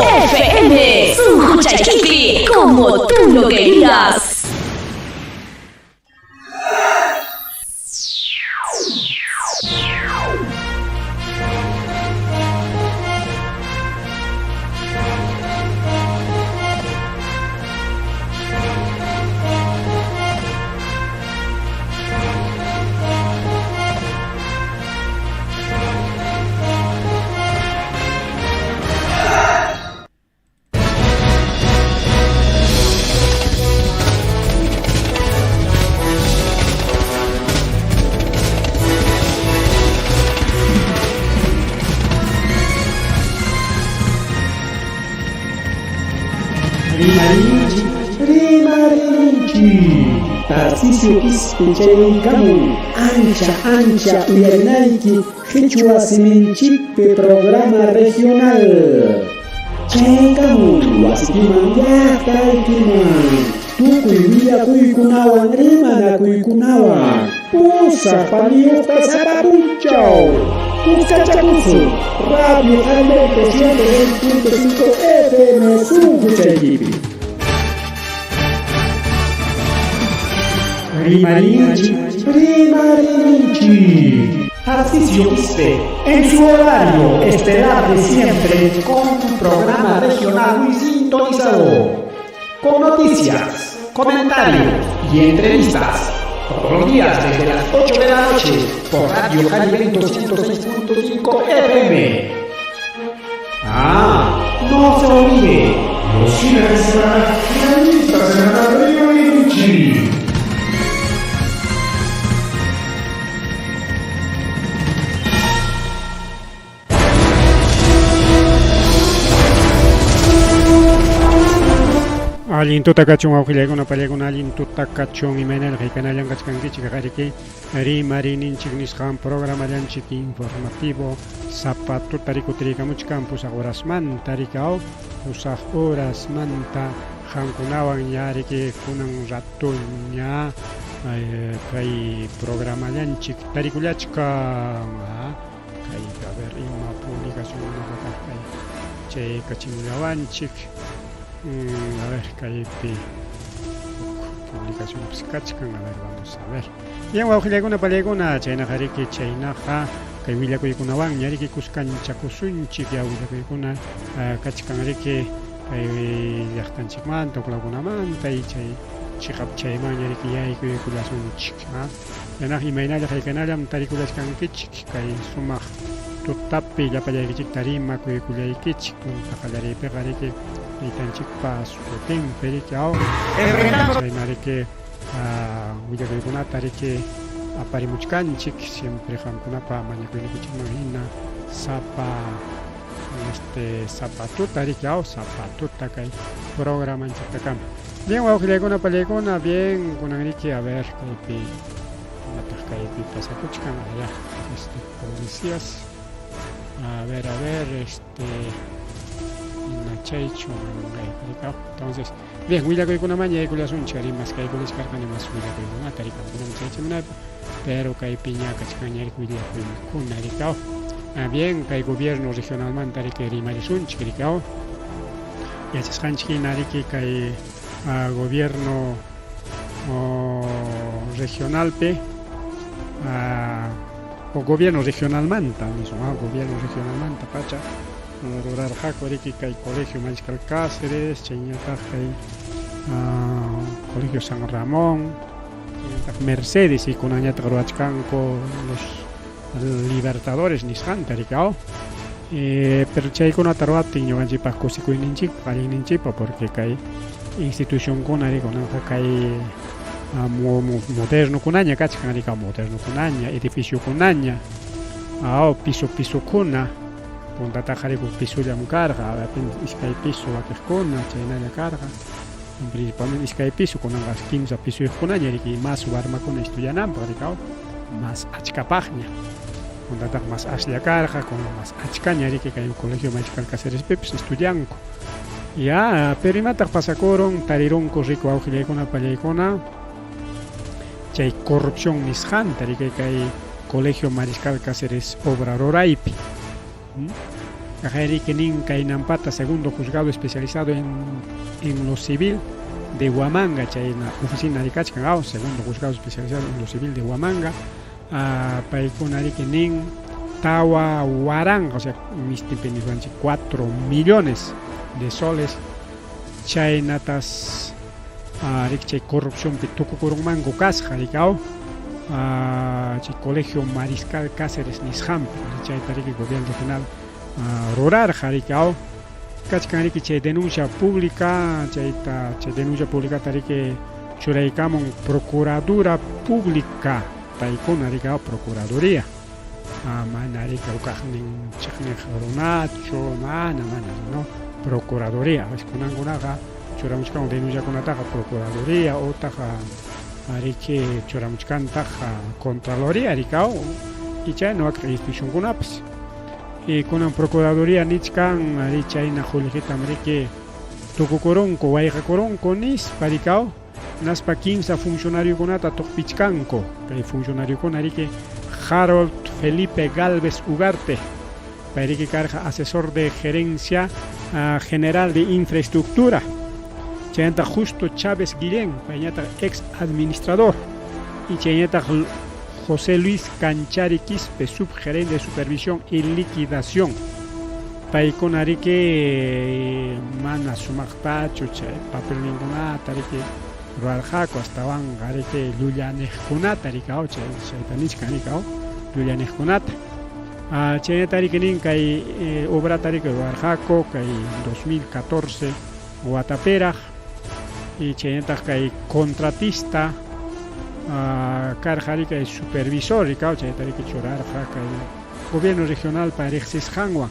FM, Sunquchaykipi, como tú lo querías. Rimarinchik, rimarinchik. Tarcisio Quispe chayaykamun ancha ancha uyarinayki Qichwa siminchikpi programa regional. Chayaykamun wasikiman llaqtaykiman tukuy willakuykunawan rimanakuykunawan pusaq paniyuqta sapa punchaw. Kuskachakusun Radio Alberto 106.5 FM sunquchaykipi. Rimarinchik, rimarinchik. Tarcisio Quispe, en su horario estelar de siempre, con tu programa regional muy sintonizado, con noticias, comentarios y entrevistas, todos los días desde las 8 de la noche, por Radio Cali 106.5 FM. Ah, no se olvide, los fines de semana, finalista semanal Rimarinchik. Allin tuta kachun wawqillaykuna pallaykuna allin tuta kachun imaynallam haykanallam kachkankichik qariki rimarininchik nisqan programallanchik informativo sapa tuta rikutirikamuchkan pusaq horasmanta rikaw pusaq horasmanta qamkunawan ña riki kunan ratoña kay programallanchik tarikullachkan kay a ver ima publicacionkunapataq kay chay kachimullawanchik a ver kaypi huk publicacionpis kachkan a ver vamos a ver bien wawqillaykuna pallaykuna chaynaqa riki chaynaqa kay willakuykunawanña riki kuskanchakusunchik ya willakuykuna kachkan riki kay llaqtanchikmanta huklawkunamanta y chay chiqap chaymanña riki yaykuykullasunchik yanaq imaynalla haykanallam tarikullachkankichik kay sumaq tutapi llapallaykichikta rimakuykullaykichik punta qallariypiqa riki taytanchikpa sutinpi riki aw chayna riki willakuykunata riki aparimuchkanchik siempre qamkunapa mañakuynikichikman hina sapa este sapa tuta riki aw sapa tuta kay programanchiktakama. Bien wawqillaykuna pallaykuna bien kunan riki a ver kaypi imataq kaypi pasakuchkan allá este policías a ver a ver este inachaychu entonces bien willakuykunamanña yaykullasunchik ari maskaykullachkarqani mas willakuykunata riki qamkunaman chayachimunaypaq pero kaypiña kachkanña riki willakuykuna riki aw bien kay gobierno regionalmanta riki rimarisunchik riki aw yachasqanchik hina riki kay gobierno regionalpi o gobierno regionalmanta nisun gobierno regionalmanta pacha rurarqaku riki kay colegio Mariscal Cáceres chayñataq kay colegio San Ramón chaynataq Mercedes y kunanñataq ruwachkanku los libertadores nisqanta riki aw pero chaykunata ruwaptin ñuqanchikpaq kusikuyninchikpaq allinninchikpaq porque kay institucionkuna riki kunanqa kay modernokunaña kachkan riki modernokunaña edificiokunaña aw piso pisokuna puntataqa riki pisollam karqa iskay piso wakiqkuna chaynalla karqa principalmente iskay piso kunanqa kimsa pisoyuqkunaña riki mas warmakuna estudiananpaq riki aw mas achkapaqña puntataq mas aslla karqa kunan mas achkaña riki kay colegio Mariscal Cácerespipis estudianku ya pero imataq pasakurun tarirunku riki wawqillaykuna pallaykuna chay corrupción nisqanta riki kay colegio Mariscal Cáceres obra ruraypi. Kaqayriki nin kaynampata segundo juzgado especializado en, en lo civil de Huamanga, chayna oficina rikachkan, aw, segundo juzgado especializado en lo civil de Huamanga, paykuna riki nin tawa waranqa, o sea, mistipi niswanchik 4 millones de soles, chaynatas riki chay corrupcionpi tukukurunmanku kasqa riki, aw, chay colegio Mariscal Cáceres nisqanpi, chayta riki gobierno regional rurarqa riki, aw, kachkan riki chay denuncia pública, chayta chay denuncia públicata riki churaykamun Procuradura Pública, paykuna riki, aw, Procuraduría, mana riki hukaqnin chiqniq runachu, mana, mana, no, Procuraduría, kunankunaqa churamuchkan denunciakunataqa Procuraduría utaq riki churamuchkantaq Contraloría riki, aw, y chayna wakaq institucionkunapas. Y kunan Procuraduría nichkan ari chayna qullqitam riki tukukurunku, wayqakurunku nispa riki, aw, naspa 15 funcionariokunata tuqpichkanku. Kay funcionariokuna riki Harold Felipe Galvez Ugarte, pay riki karqa asesor de gerencia general de infraestructura, chaynataq Justo Chávez Guillén, payñataq ex administrador, y chaynataq José Luis Canchari Quispe, subgerente de supervisión y liquidación. Paykuna riki mana sumaqtachu chay papelninkunata riki rurarqaku, astawanqa riki llullaniqkunata riki, aw, chay chayta nichkan riki, aw, llullaniqkunata. Chaynata riki nin kay obrata riki rurarqaku kay 2014 watapiraq, y chaynataq kay contratista karqa riki kay supervisor riki, aw, chayta riki churarqa kay gobierno regional pa riqsisqanwan.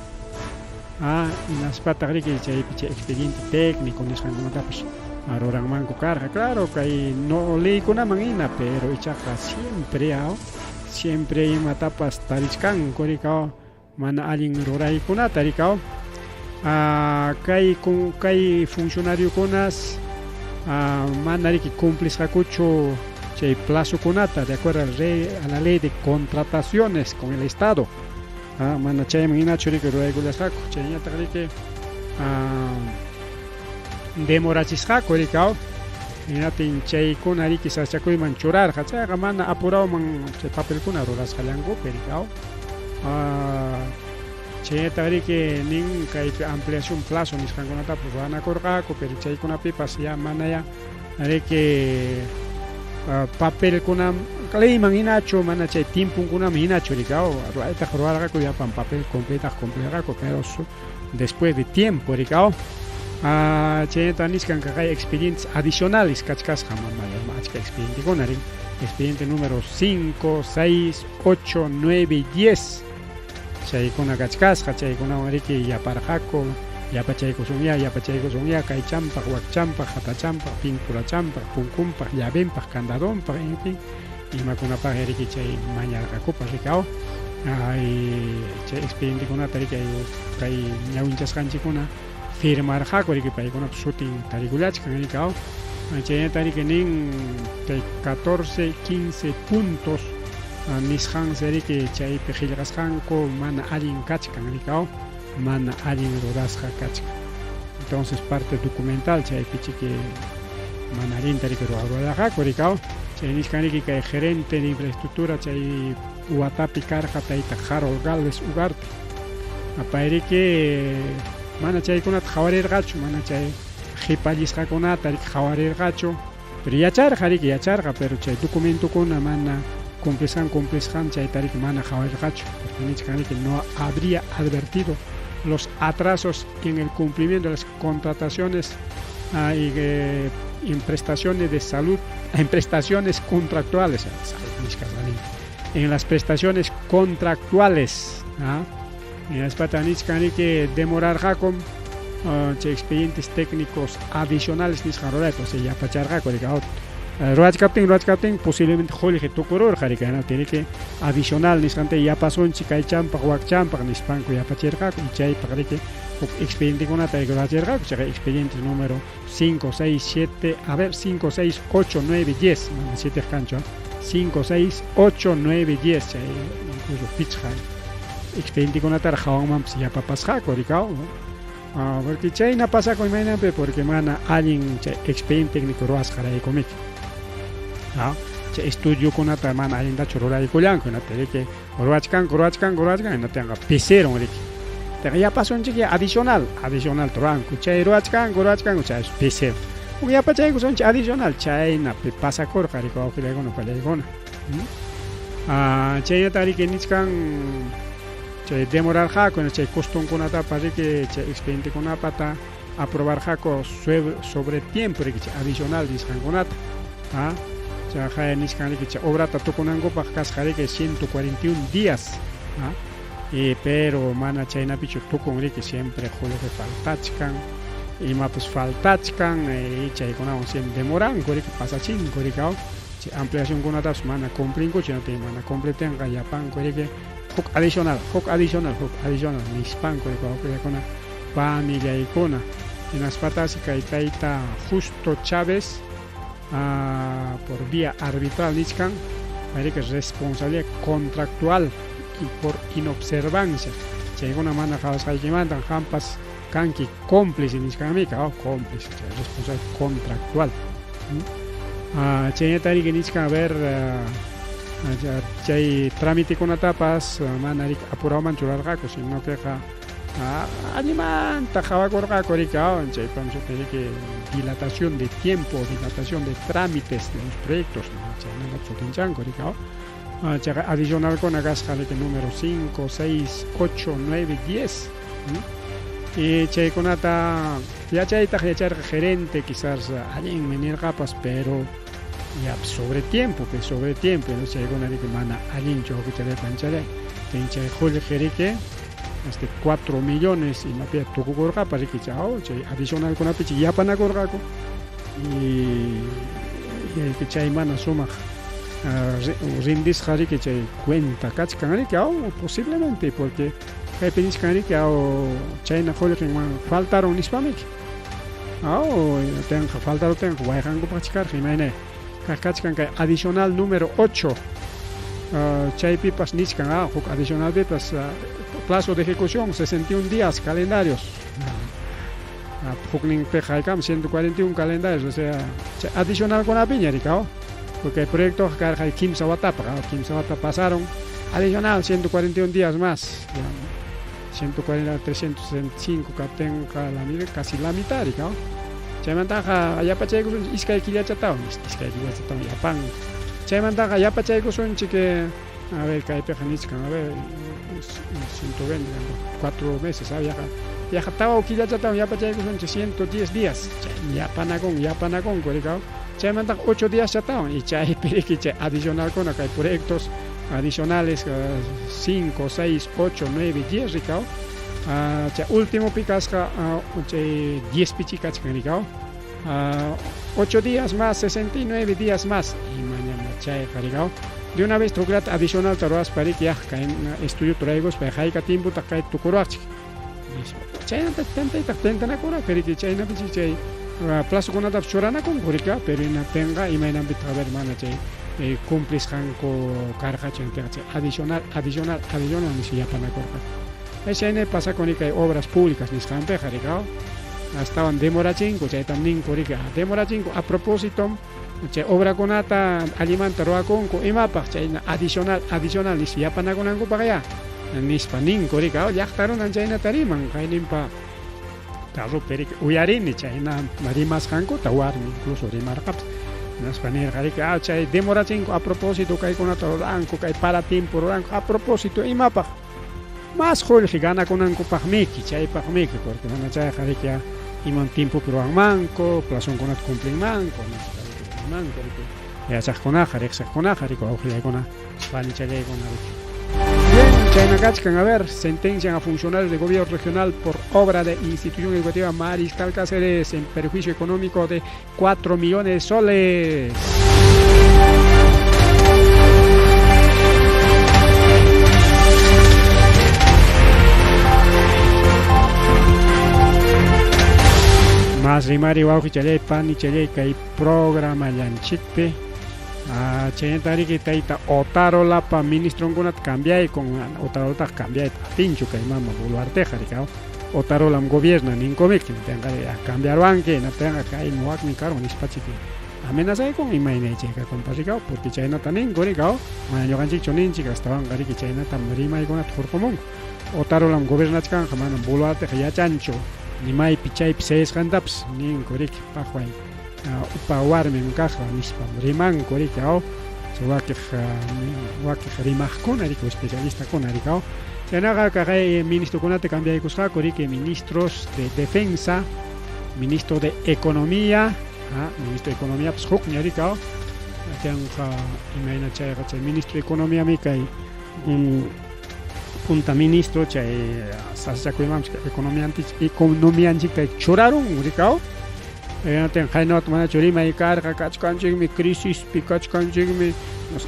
Hinaspataq riki chaypi chay expediente técnico nisqankunatapas ruranmanku karqa, claro, kay no leykunaman hina, pero ichaqa siempre, aw, siempre imatapas tarichkanku riki, aw, mana allin ruraykunata riki, aw. Kay kay funcionariokunas mana riki cumplisqakuchu chay plazokunata de acuerdo al rey, a la ley de contrataciones con el Estado. Mana chayman hinachu riki ruraykullasqaku, chayñataq riki demorachisqaku riki, aw, hinatin chaykuna riki sasachakuyman churarqa, chayqa mana apurawman chay papelkuna rurasqallankupi riki, aw. Chaynataq riki nin kaypi ampliación plazo nisqankunatapas ruwanakurqaku, pero chaykunapipas ya mana ya riki papelkunam leyman hinachu, mana chay tiemponkunaman hinachu riki, aw, ruraytaq rurarqaku llapan papel completaq cumplirqaku, pero después de tiempo riki, aw. Chaynata nichkan kay expedientes adicionales kachkasqa, mama, achka expedientekuna riki, expediente número 5, 6, 8, 9 y 10, chaykuna kachkasqa, chaykunawan riki yaparqaku, yapachaykusunya, yapachaykusunya, kay champaq, wak champaq, hatachampaq, pintura champaq, punkunpaq, llavenpaq, candadonpaq, en fin, imakunapaq riki chay mañarqakupas riki, aw. Ay, chay expedientekunata riki kay ñawinchasqanchikkuna firmarqaku riki, paykunapa sutin tarikullachkan riki, aw. Chaynata riki nin kay 14, 15 puntos nisqansi riki chaypi qillqasqanku mana allin kachkan riki, aw, mana allin rurasqa kachkan. Entonces parte documental chaypi chiki mana allinta riki rurarqaku riki, aw. Chay nichkan riki kay gerente de infraestructura chay watapi karqa tayta Harold Galvez Ugarte. Pay riki mana chaykunata qhawarirqachu, mana chay qhipallisqakunata riki qhawarirqachu, pero yacharqa riki, yacharqa, pero chay documentokuna mana cumplisqan cumplisqan chayta riki mana qhawarirqachu, porque nichkan riki no habría advertido los atrasos en el cumplimiento de las contrataciones y en prestaciones de salud, en prestaciones contractuales, en las prestaciones contractuales, Hinaspata nichkan riki demorarqaku chay expedientes técnicos adicionales nisqan rurayta, o sea, yapacharqaku riki, ruwachkaptin, ruwachkaptin posiblemente qullqi tukururqa riki, tiene que adicional nisqanta yapasunchik kay champaq, wak champaq nispanku yapachirqaku, y chaypaq riki huk expedientekunata rurachirqaku, chayqa expedientes número 5, 6, 7, a ver, 5, 6, 8, 9, 10, mana 7 kanchu, 5, 6, 8, 9, 10, chay incluso pichqa. Expedientekunatara hawanmanpas yapapasqaku rikaw. Porque chayna pasakun imaynanpi porque mana allin chay expediente técnico ruwasqaraykumiki. Chay estudiokunata mana allintachu ruraykullanku hinaptin riki ruwachkanku ruwachkanku ruwachkanku hinaptinqa pisirun riki. Teqa yapasunchik ya adicional, adicional ruwanku chay ruwachkanku ruwachkanku chay pisirun. Huk yapachaykusunchik adicional chaynapi pasakurqa riki wawqillaykuna pallaykuna. Chaynata riki nichkan chay demorarqaku chay costonkunatapas riki chay expedientekunapata aprobarqaku sobre tiempo riki chay adicional nisqankunata. Chay nichkan riki chay obrata tukunankupaq kasqa riki 141 días. Pero mana chaynapichu tukun riki siempre qullqi faltachkan imapas faltachkan chaykunawan siempre demoranku riki pasachinku riki chay ampliacionkunatapas mana cumplinkuchu mana cumpliptinqa yapanku riki huk adicional huk adicional huk adicional nispanku riki wawqillaykuna panillaykuna hinaspatasi kay tayta Justo Chávez por vía arbitral nichkan riki responsabilidad contractual y por inobservancia chaykuna mana qhawasqaykimantan qampas kanki cómplice nichkanmika cómplice chay responsabilidad contractual. Chaynata riki nichkan a ver chay trámitekunatapas mana riki apurawman churarqaku sino queqa allimanta qhawakurqaku riki chaypam riki dilatación de tiempo, dilatación de trámites de los proyectos chaynata sutinchanku riki chayqa adicionalkuna kasqa riki número 5, 6, 8, 9, 10. Y chaykunata yachaytaq yacharqa gerente quizás allinmi nirqapas pero ya sobre tiempo, pues sobre tiempo, no chaykuna riki mana allinchu wawqichalay panichalay chay qullqi riki 4 millones imapiya tukukurqapas riki chay chay adicionalkunapichi yapanakurqaku y chay mana sumaq rindisqa riki chay cuenta kachkan riki posiblemente porque kaypi nichkan riki chayna qullqinman faltaron nispamiki tenqa faltarutinqa wayqankupaqchi karqa imayna kachkan kay adicional número 8 chaypipas nichkan huk adicionalpipas plazo de ejecución 61 días calendarios hukninpiqa haykam 141 calendarios, o sea adicionalkunapiña riki porque el proyecto karqa 15 watapaq 15 wata pasaron adicional 141 días más 140 365 kaptinqa casi la mitad riki chaymantaqa yapachaykusunchik iskay killachatawan iskay killachatawan yapan chaymantaqa yapachaykusunchik a ver kaypiqa nichkan a ver 120 4 meses yaqa tawa killachatawan yapachaykusunchik 110 días yapanakun yapanakunku riki chaymantaqa 8 días chatawan y chaypi riki chay adicionalkuna kay proyectos adicionales 5, 6, 8, 9, 10 riki chay últimopi kasqa chay 10 pichi kachkan riki 8 días más, 69 días más y mañana chayqa riki de una vez tuklata adicional ruwaspa riki ya kay estudio traigo hayka tiempota kay tukuruwaqchik chaynata tentaytaq tentanakurqa riki chaynapi chay plazokunatapas churanakunku riki pero hinaptinqa imaynanpitaq a ver mana chay cumplisqanku karqa chaynapiqa chay adicional adicional adicional nispa yapanakurqa chayna pasakun kay obras públicas nisqanpiqa riki astawan demorachinku chaytam ninku riki demorachinku a propósito chay obrakunata allimanta ruwakunku imapaq chayna adicional adicional nispa yapanakunankupaq ya nispa ninku riki llaqta runan chaynata riman kayninpa carropi riki uyarini chayna rimasqankuta warmi incluso rimarqapas hinaspa nirqa riki chay demorachinku a propósito kaykunata ruranku kay para tiempo ruranku a propósito imapaq más qullqi ganakunankupaqmiki chaypaqmiki porque mana chayqa riki iman tiempopi ruwanmanku plazonkunata cumplinmanku nispa rimanku riki yachaqkunaqa riqsiqkunaqa riki wawqillaykuna panichallaykuna riki. Bien, chayna kachkan, a ver, sentencian a funcionarios de gobierno regional por obra de institución educativa Mariscal Cáceres en perjuicio económico de 4 millones de soles. Más rimari wawqichalay panichalay kay programallanchikpi Chaynata riki tayta Otarolapa ministronkunata cambiaykun, Otarolataqa cambiayta atinchu kay mama Boluarteqa riki, Otarolam gobierna ninkumiki, hinaptinqa cambiaruwanki, hinaptinqa kaymi wakmi karun nispachiki amenazaykun imayna chayqa compa rikaw, porque chaynata ninku rikaw, mana ñuqanchikchu ninchik, astawanqa riki chaynatam rimaykunata hurqumunku. Otarolam gobernachkanqa, manam Boluarteqa yachanchu ni maypi chaypi sayasqantapas ninku riki, paqway upa warmim kaqqa nispam rimanku riki, aw wakiq wakiq rimaqkuna riki, especialistakuna riki, aw. Chaynaqa kaqay ministrokunata cambiaykusqaku riki, ministros de defensa, ministro de economía, ministro de economía pues hukña riki, aw. Chanqa imayna chayqa chay ministro de economía mi kay punta ministro chay sasachakuymanpas economianchikta churarun riki, aw. Qaynawata manachu rimay karqa, kachkanchikmi crisispi, kachkanchikmi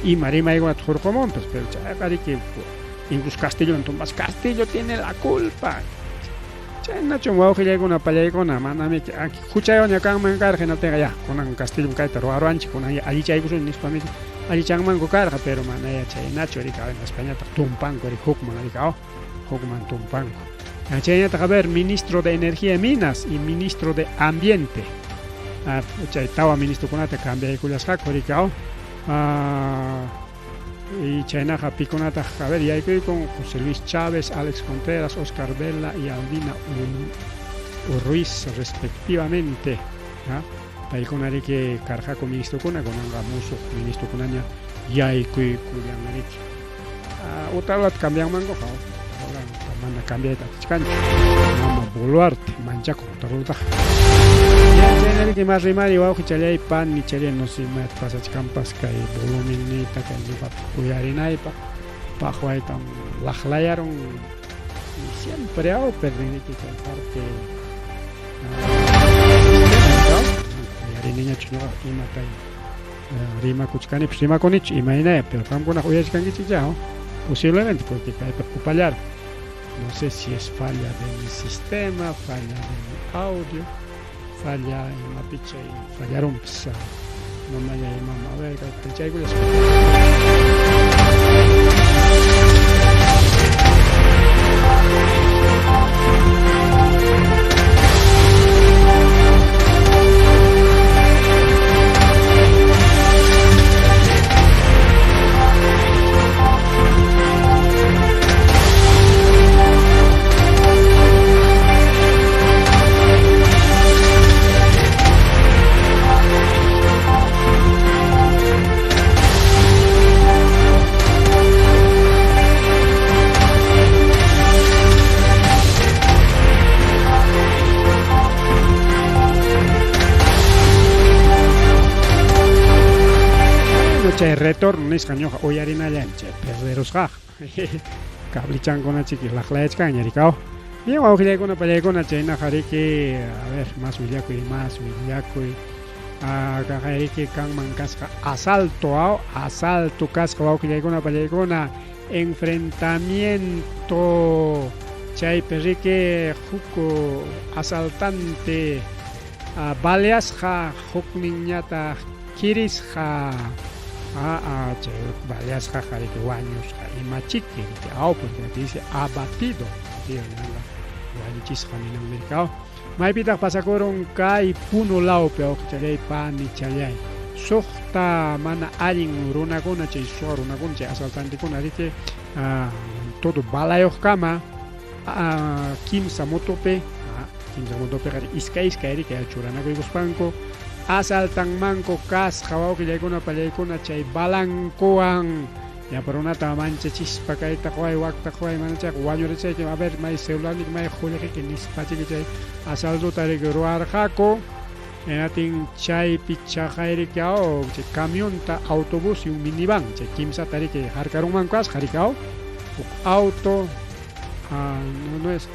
ima rimaykunata hurqumunpas, pero chayqa riki incluso Castillo tumpas, Castillo tiene la culpa. Chaynachu wawqillaykuna pallaykuna, manami huchayuqña kanman karqa, hinaptinqa ya kunan Castillo kayta ruwaruwanchik, kunan ya allichaykusun nispami allichanmanku karqa, pero mana ya chaynachu riki, Españataq tumpanku riki, hukman riki, hukman tumpanku. Chaynataq, a ver, ministro de Energía y Minas y ministro de Ambiente. Chay tawa ministrokunata cambiaykullasqaku riki, y chaynaqa pikunataq, a ver, yaykuykun José Luis Chávez, Alex Contreras, Oscar Vela y Albina Ruiz respectivamente. Paykuna riki karqaku ministrokuna, kunanqa musuq ministrokunaña yaykuykullan riki. Otarolata cambianmankuqa, mana cambiayta atichkanchu. Mama Boluarte manchakun Otarolataqa. Chayna riki mas rimari wawqi challay pani challay, no sé imata pasachkanpas kay volumenniyta kay ñuqapi uyarinaypaq paqwaytam laqlayarun siempre aw perdiniki chay parte uyariniñachu ñuqa imatay rimakuchkanipas, rimakunichu imaynaya, pero qamkunaqa uyarichkankichik ya, posiblemente porque kaypi upallar. No sé si es falla de mi sistema, falla de mi audio, falla imapi chay fallarunpas mamallay mama, a ver kaypi chaykullasqa. Chay retorno nisqa ñuqa uyarinallan chay perderusqaq cablichankunachiki laqlayachkanña rikaw. Bien, wawqillaykuna pallaykuna, chaynaqa riki, a ver, más willakuy, más willakuy. Kaqay riki kanman kasqa asalto, aw, asalto kasqa wawqillaykuna pallaykuna, enfrentamiento chaypi riki huk asaltante baleasqa, hukninñataq kirisqa. Chay baleasqa riki wañusqa imachiki riki, aw, porque aquí dice abatido, wañuchisqa ninanmi riki, aw. Maypitaq pasakurun kay Puno lawpi, wawqichallay panichallay, suqta mana allin runakuna, chay suwa runakuna, chay asaltantekuna riki, todo balayuqkama, kimsa motopi, kimsa motopiqa iskay iskay riki churanakuykuspanku asaltanmanku kasqa wawqillaykuna pallaykuna, chay balankuwan llapa runata manchachispa kayta quway, wakta quway, mana chayqa wañurichayki, a ver may celularniki, may qullqiki nispachiki chay asaltota riki ruwarqaku. Hinatin chaypi chaqay riki, aw, chay camionta, autobús y un minivan, chay kimsata riki harkarunmanku kasqa riki, aw, huk auto, no, no es,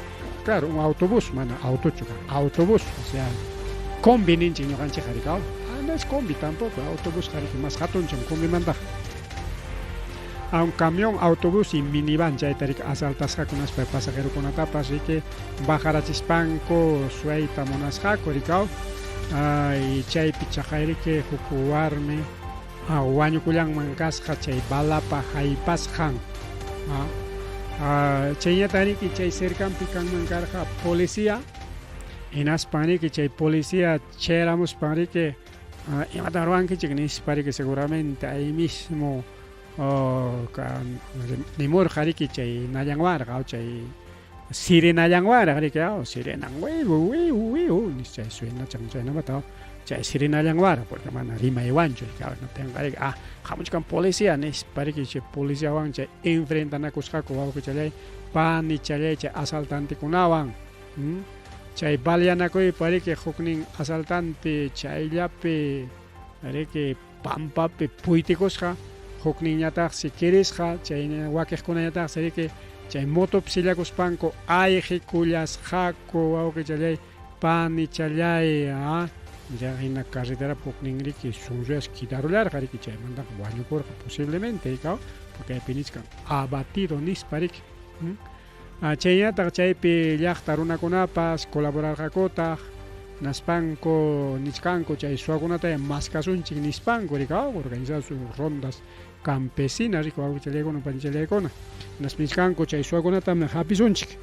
claro, un autobús, mana autochu kan, autobús, o sea, combi ninchik ñuqanchikqa riki, aw, no es combi tampoco, autobús riki más hatuncham combimantaqa. A un camión, autobús y minivan chayta riki asaltasqaku, naspa pasajerokunatapas riki bajarachispanku suwayta munasqaku riki, aw. Y chaypi chaqay riki huk warmi Wañukullanman kasqa chay balapa haypasqan. Chayñataq riki chay cercanpi kanman karqa policía, hinaspan riki chay policía chayaramuspan riki imatan ruwankichik nispa riki seguramente ahí mismo nimurqa riki chay nallanwarqa chay sirenallanwaraq riki sirenan wiu wiu wiu nis chay suenachan chaynamata chay sirenallanwaraq porque mana rimaywanchu riki hinaptinqa riki hamuchkan policía nispa riki chay policiawan chay enfrentanakusqaku wawqichallay panichallay chay asaltantekunawan. Chay baleanakuypa riki huknin asaltante chayllapi riki pampapi puytikusqa, hukninñataqsi kirisqa, chay wakiqkunañataqsi riki chay motopi sillakuspanku ayqikullasqaku wawqichallay panichallay ya hina carreterapi huknin riki sunruyas quitarullarqa riki chaymantaqa wañukurqa posiblemente riki porque kaypi nichkan abatido nispa riki. Chaynataq chaypi llaqta runakunapas colaborarqakutaq, hinaspanku nichkanku chay suwakunataya maskasunchik nispanku riki, organizaron sus rondas campesinas riki wawqichallaykuna panichallaykuna, hinaspa nichkanku chay suwakunatam hapisunchik,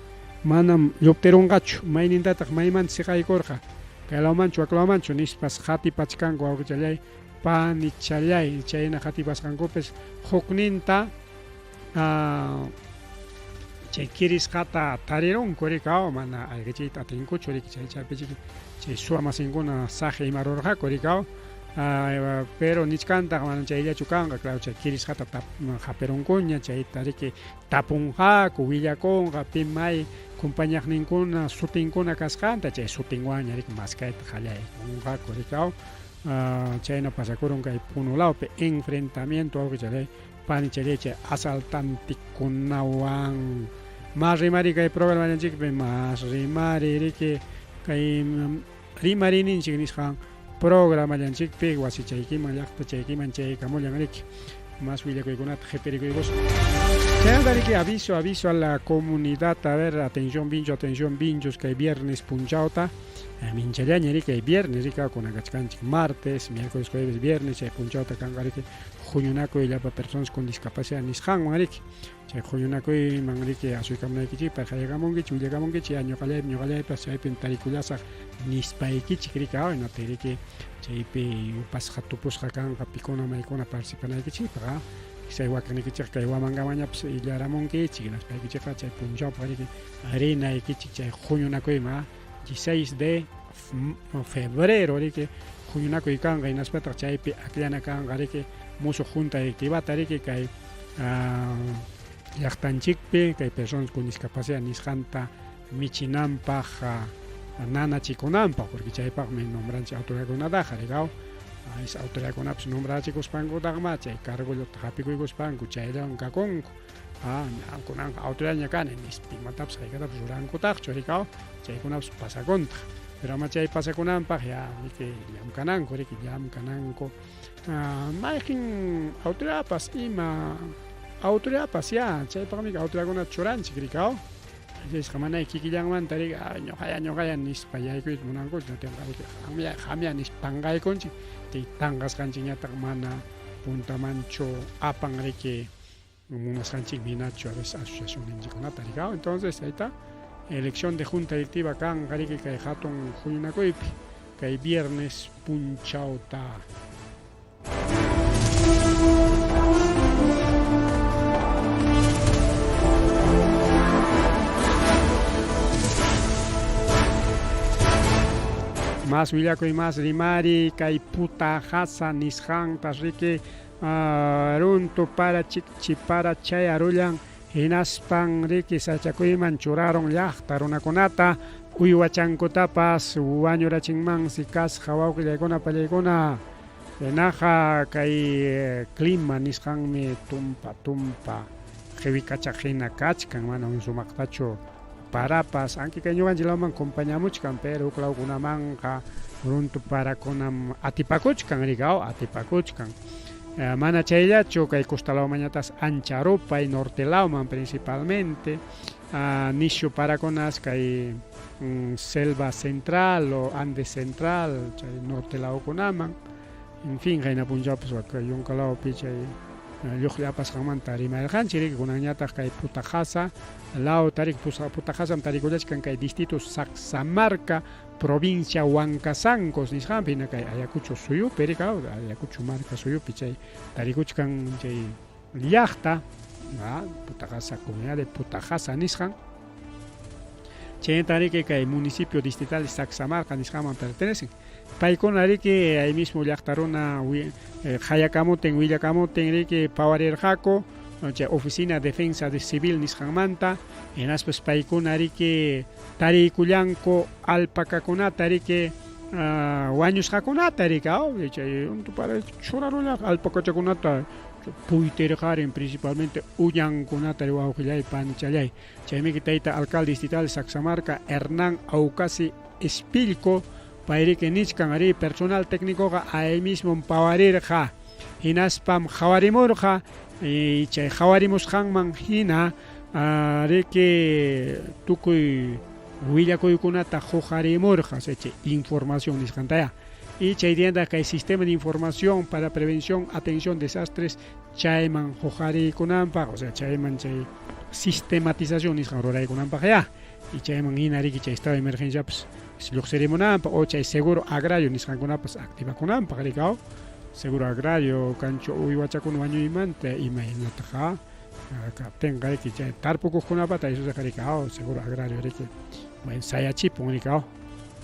manam lluptirunqachu, maynintataq maymanta siqaykurqa, kay lawmanchu wak lawmanchu nispas qatipachkanku wawqichallay panichallay, chayna qatipasqankupis hukninta chay kirisqata tarirunku riki mana ayqichiyta atinkuchu riki chay chaypichiki chay suwa masinkuna saqi ima rurqaku riki pero nichkantaq mana chayllachu kanqa claro chay kirisqata hapirunkuña chayta riki tapunqaku willakunqa pi may compañaqninkuna sutinkuna kasqanta chay sutinwanña riki maskayta qallaykunqaku riki chayna pasakurun kay Puno lawpi enfrentamiento wawqichalay Panichalay chay asaltantikunawan. Mas rimari kay programallanchikpi, mas rimari riki kay rimariyninchik nisqan programallanchikpi wasichaykiman llaqtachaykiman chaykamullan riki. Mas willakuykunata qhipirikuykusun. Chaymanta riki aviso, aviso a la comunidad, a ver, atención bincho, atención binchos, kay viernes punchawta, minchallaña riki kay viernes riki kunan kachkanchik martes, miércoles, jueves, viernes, chay punchawta kanqa riki huñunakuy llapa personas con discapacidad nisqanwan riki. Chay huñunakuyman riki asuykamunaykichikpaq qayakamunkichik, willakamunkichik, ya ñuqallaypi, ñuqallaypas chaypim tarikullasaq nispaykichik riki, hinaptin riki chaypi yupasqa tupusqa kanqa pikuna maykuna participanaykichikpaq, chay wakiqnikichikqa kay Huamangamañapas illaramunkichik, hinaspaykichikqa chay punchawpaq riki rinaykichik chay huñunakuyman, 16 de febrero riki huñunakuy kanqa, hinaspataq chaypi akllana kanqa riki musuq junta directivata riki kay llaqtanchikpi kay personas con discapacidad nisqanta michinanpaq nanachikunanpaq, porque chaypaqmi nombranchik autoridadkunataqa rikaw, es autoridadkunapas nombrachikuspankutaqma chay cargollata hapikuykuspanku chayllawan kakunku. Kunanqa autoridadña kani nispa imatapas haykatapas rurankutaqchu rikaw, chaykunapas pasakuntaq. Pero ama chay pasakunanpaq ya riki llamkananku riki llamkananku. Mayqin autoridadpas ima autoridadpas ya chaypaqmi autoridadkunata churanchik rikaw. Chayqa mana kikillanmanta riki ñuqaya ñuqaya nispa yaykuyta munankuchu, natinqa riki qamya qamya nispa tanqaykunchik, chay tanqasqanchikñataq mana puntamanchu apan riki munasqanchikmi hinachu a veces asociacionninchikkunata rikaw. Entonces ahí está elección de junta directiva kanqa riki kay hatun huñunakuypi kay viernes punchawta. Mas willakuy mas rimari kay puta hasa nisqanta riki runtu para chikchi para chayarullan hinaspan riki sachakuyman churarun llaqta runakunata uywachankutapas wañurachinmansi kasqa wawqillaykuna pallaykuna. Hinaqa kay clima nisqanmi tumpa tumpa qiwikachaq hina kachkan, mana sumaqtachu parapas, aunque kay ñuqanchik lawman compañamuchkan, pero huk lawkunamanqa runtu parakunam atipakuchkan rikaw, atipakuchkan. Mana chayllachu kay costa lawmanñatas ancha rupay norte lawman principalmente, nishu parakunas kay selva central o Andes central chay norte lawkunaman. En fin, qayna punchawpas wak yunkalawpi chay lluqlla apasqanmanta rimarqanchik, riki, kunanñataq kay Putaqasa law tarik Putaqasam tarikullachkan kay distrito Sacsamarca, provincia Huancasancos nisqanpi, hina kay Ayacucho suyupi, riki, Ayacucho marka suyupi chay tarikuchkan chay llaqta, Putaqasa, comunidad de Putaqasa nisqan. Chaynata riki kay municipio distrital Sacsamarca nisqanman pertenecen. Paykuna riki ahí mismo llaqta runa qayakamutin willakamutin riki pawarirqaku chay oficina defensa de civil nisqanmanta, hinaspas paykuna riki tariykullanku alpacakunata riki wañusqakunata riki, chay para churarulla alpacachakunata puytirqarin principalmente uñankunata wawqillay panchallay. Chaymi tayta alcalde distrital Sacsamarca Hernán Aucasi Espilco payriki nichkan ari personal técnicoqa ahí mismo pawarirqa hinaspam qhawarimurqa y chay qhawarimusqanman hina riki tukuy willakuykunata huqarimurqa, chay información nisqantaya. Y chay dianta kay sistema de información para prevención, atención desastres chayman huqariykunanpaq, o sea, chayman chay sistematización nisqan ruraykunanpaq ya. Y chayman hina riki chay estado de emergencia pues lluqsirimunanpaq o chay seguro agrario nisqankunapas activakunanpaq rikaw. Seguro agrario kanchu uywachakuna wañuymanta imaynataqa kaptinqa riki chay tarpukuqkunapata eso rikaw seguro agrario riki bueno sayachipun rikaw.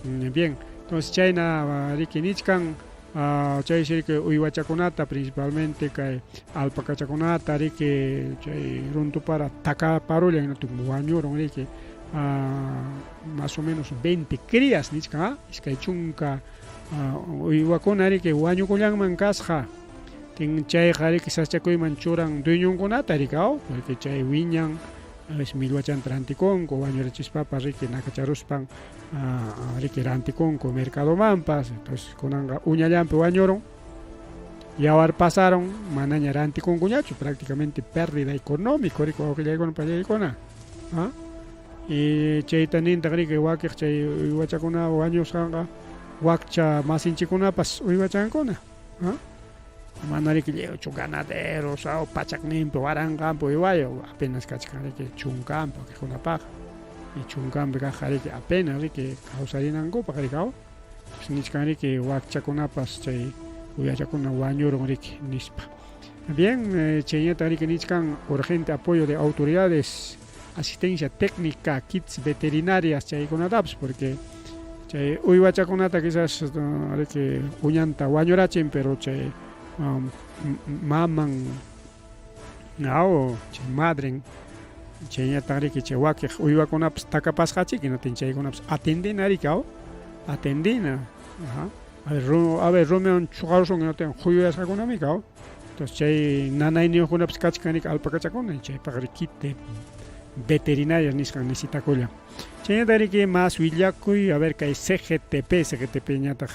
Bien, entonces chayna riki nichkan chay riki uywachakunata principalmente kay alpacachakunata riki chay runtupara takaparullan wañurun riki más o menos 20 crías nichkan, iskay chunka uywakuna riki wañukullanman kasqa. Tin chayqa riki sasachakuyman churan dueñonkunata rikaw, porque chay wiñan a veces millwachanta rantikunku wañurachispapas riki nakacharuspan riki rantikunku mercadomanpas, entonces kunanqa uñallanpi wañurun, yawar pasaron manaña rantikunkuñachu, prácticamente pérdida económico riki wawqillaykuna pallaykuna. Y chayta nintaq riki wakiq chay uywachakuna wañusqanqa wakcha masinchikunapas uywachankuna. Mana riki lliwchu ganaderos o pachakninpi waranqanpi uywayo apenas kachkan riki chunkanpi wakiqkunapaq y chunkanpi kaqqa riki apenas riki kawsarinankupaq rikaw. Nichkan riki wakchakunapas chay uywachakuna wañurun riki nispa. Bien, chayñata riki nichkan urgente apoyo de autoridades, asistencia técnica, kits veterinarias chaykunatapas, porque chay uywachakunata quizás riki uñanta wañurachin, pero chay maman chay madren chayñataq riki chay wakiq uywakunapas takapasqachik hinatin chaykunapas atendina riki atendina. A ver rumiwan chuqarusun hinatin huyuyasqakunami kaw. Entonces chay nanayniyuqkunapas kachkan riki alpacachakuna chaypaq riki kit veterinarias nisqan necesitakullan. Chaynata riki más willakuy, a ver kay CGTP, CGTP ñataq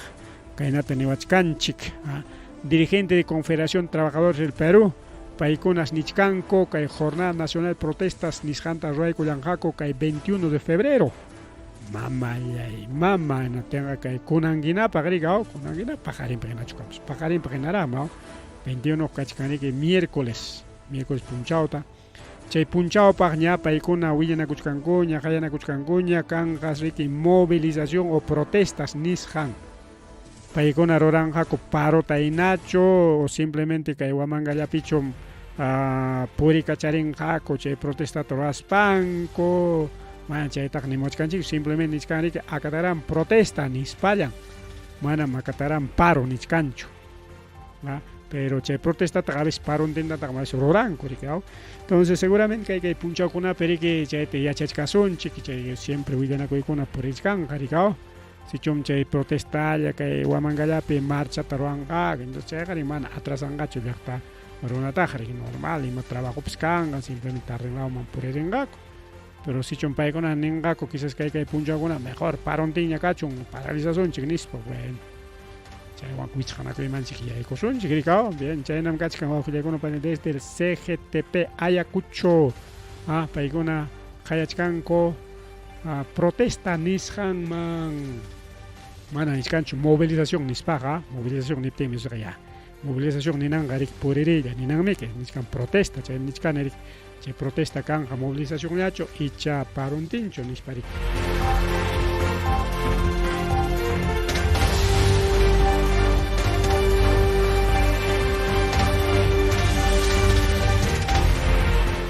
kaynata niwachkanchik. Dirigente de Confederación Trabajadores del Perú, paykunas nichkanku kay Jornada Nacional de Protestas nisqanta ruwaykullanqaku kay 21 de febrero. Mamayay, mama, hinatinqa kay kunankinapaq riki, kunankinapaq paqarinpaq hinachu kanpas, paqarinpaq hinarama, 21 kachkan riki miércoles, miércoles punchawta. Chay punchawpaq ña paykuna willanakuchkankuña, qayanakuchkankuña, kanqas riki movilización o protestas nisqan. Paykuna ruranqaku parota hinachu o simplemente kay Huamangallapichu purikacharinqaku chay protestata ruraspanku, mana chaytaqa nimuchkanchik, simplemente nichkan riki akataran protesta nispallan, manam akataran paro nichkanchu. Pero chay protestataqa a veces parontintataq más ruranku riki. Entonces seguramente kay punchawkunapi riki chayta yachachkasunchik, chay siempre willanakuykuna purichkanqa riki. Sichum chay protestalla kay Huamangallapi marchata ruwanqaku, entonces chayqa mana atrasanqachu llaqta runataqa riki, normal ima trabajopas kanqa, simplemente arreglawman puririnqaku. Pero sichum paykuna ninqaku quizás kay punchawkuna mejor parontinña kachun, paralizasunchik nispa, bueno, chaywan wichqanakuymanchik yaykusunchik rikaw. Bien, chaynam kachkan wawqillaykuna desde el CGTP Ayacucho, paykuna qayachkanku protesta nisqanman. Mana nichkanchu movilización nispaqa, movilización niptinmi nisqa ya. Movilización ninanqa riki puririylla ninanmiki, nichkan protesta, chay nichkani riki, chay protesta kanqa movilizacionllachu icha paruntinchu nispa riki.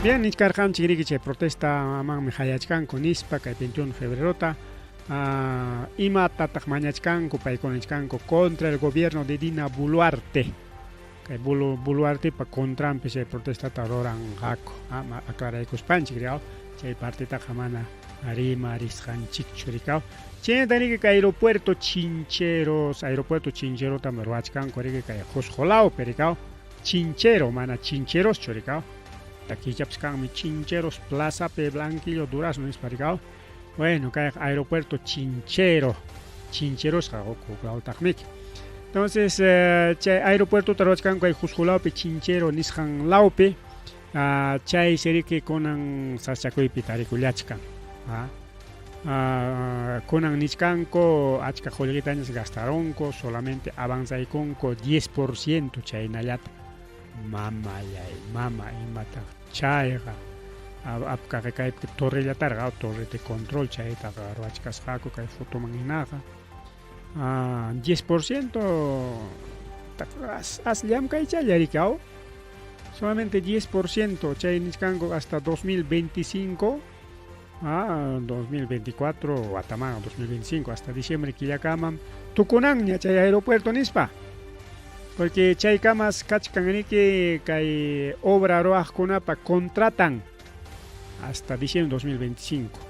Bien, nichkarqanchik riki chay protestamanmi hayachkanku nispa kay 21 de febrerota. Imatataq mañachkanku paykuna nichkanku contra el gobierno de Dina Boluarte. Kay Boluartepa contranpi chay protestata ruranqaku. Aclaraykuspanchik rikaw, chay partitaqa mana rimarisqanchikchu rikaw. Chaynata riki kay aeropuerto Chincheros, aeropuerto Chincherotam ruwachkanku riki kay Cusco lawpi rikaw. Chinchero, mana Chincheroschu rikaw. Takichapas kanmi Chincheros Plazapi Blanquillo Durazno nispa rikaw. Bueno, kayqa aeropuerto Chinchero, Chincherosqa huk lawtaqmiki. Entonces, chay aeropuertota ruwachkanku kay Cusco lawpi Chinchero nisqan lawpi, chay siriki kunan sasachakuypi tarikullachkan. Kunan nichkanku achka qullqitañas gastarunku, solamente avanzaykunku 10% chaynallata. Mamayay, mama, imataq chayqa. Apkaqi kaypi torrellatarqa, torre de control chaytaqa ruwachkasqaku kay fotoman hinaqa. 10% as llamkaychalla riki aw. Solamente 10% chay nichkanku hasta 2025, 2024 wataman 2025 hasta diciembre killakamam tukunanña chay aeropuerto nispa. Porque chaykamas kachkan riki kay obra ruwaqkunapa contratan hasta diciembre 2025.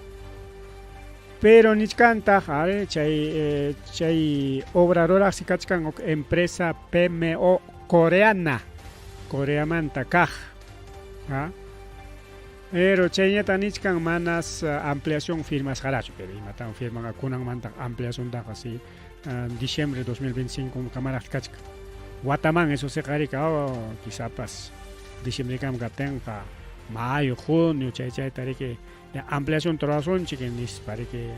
Pero nichkantaq, are, chay chay obra ruraqsi kachkan huk empresa PMO coreana, Coreamanta kaq. Pero chayñata nichkan manas ampliación firmasqarachu, pero imatan firmanqa kunanmanta ampliaciontaqa si diciembre 2025 kamaraq kachkan. Wataman eso siqarika, quizapas diciembre kam kaptinqa mayo, junio chay chayta riki ampliación ruwasunchik nispa riki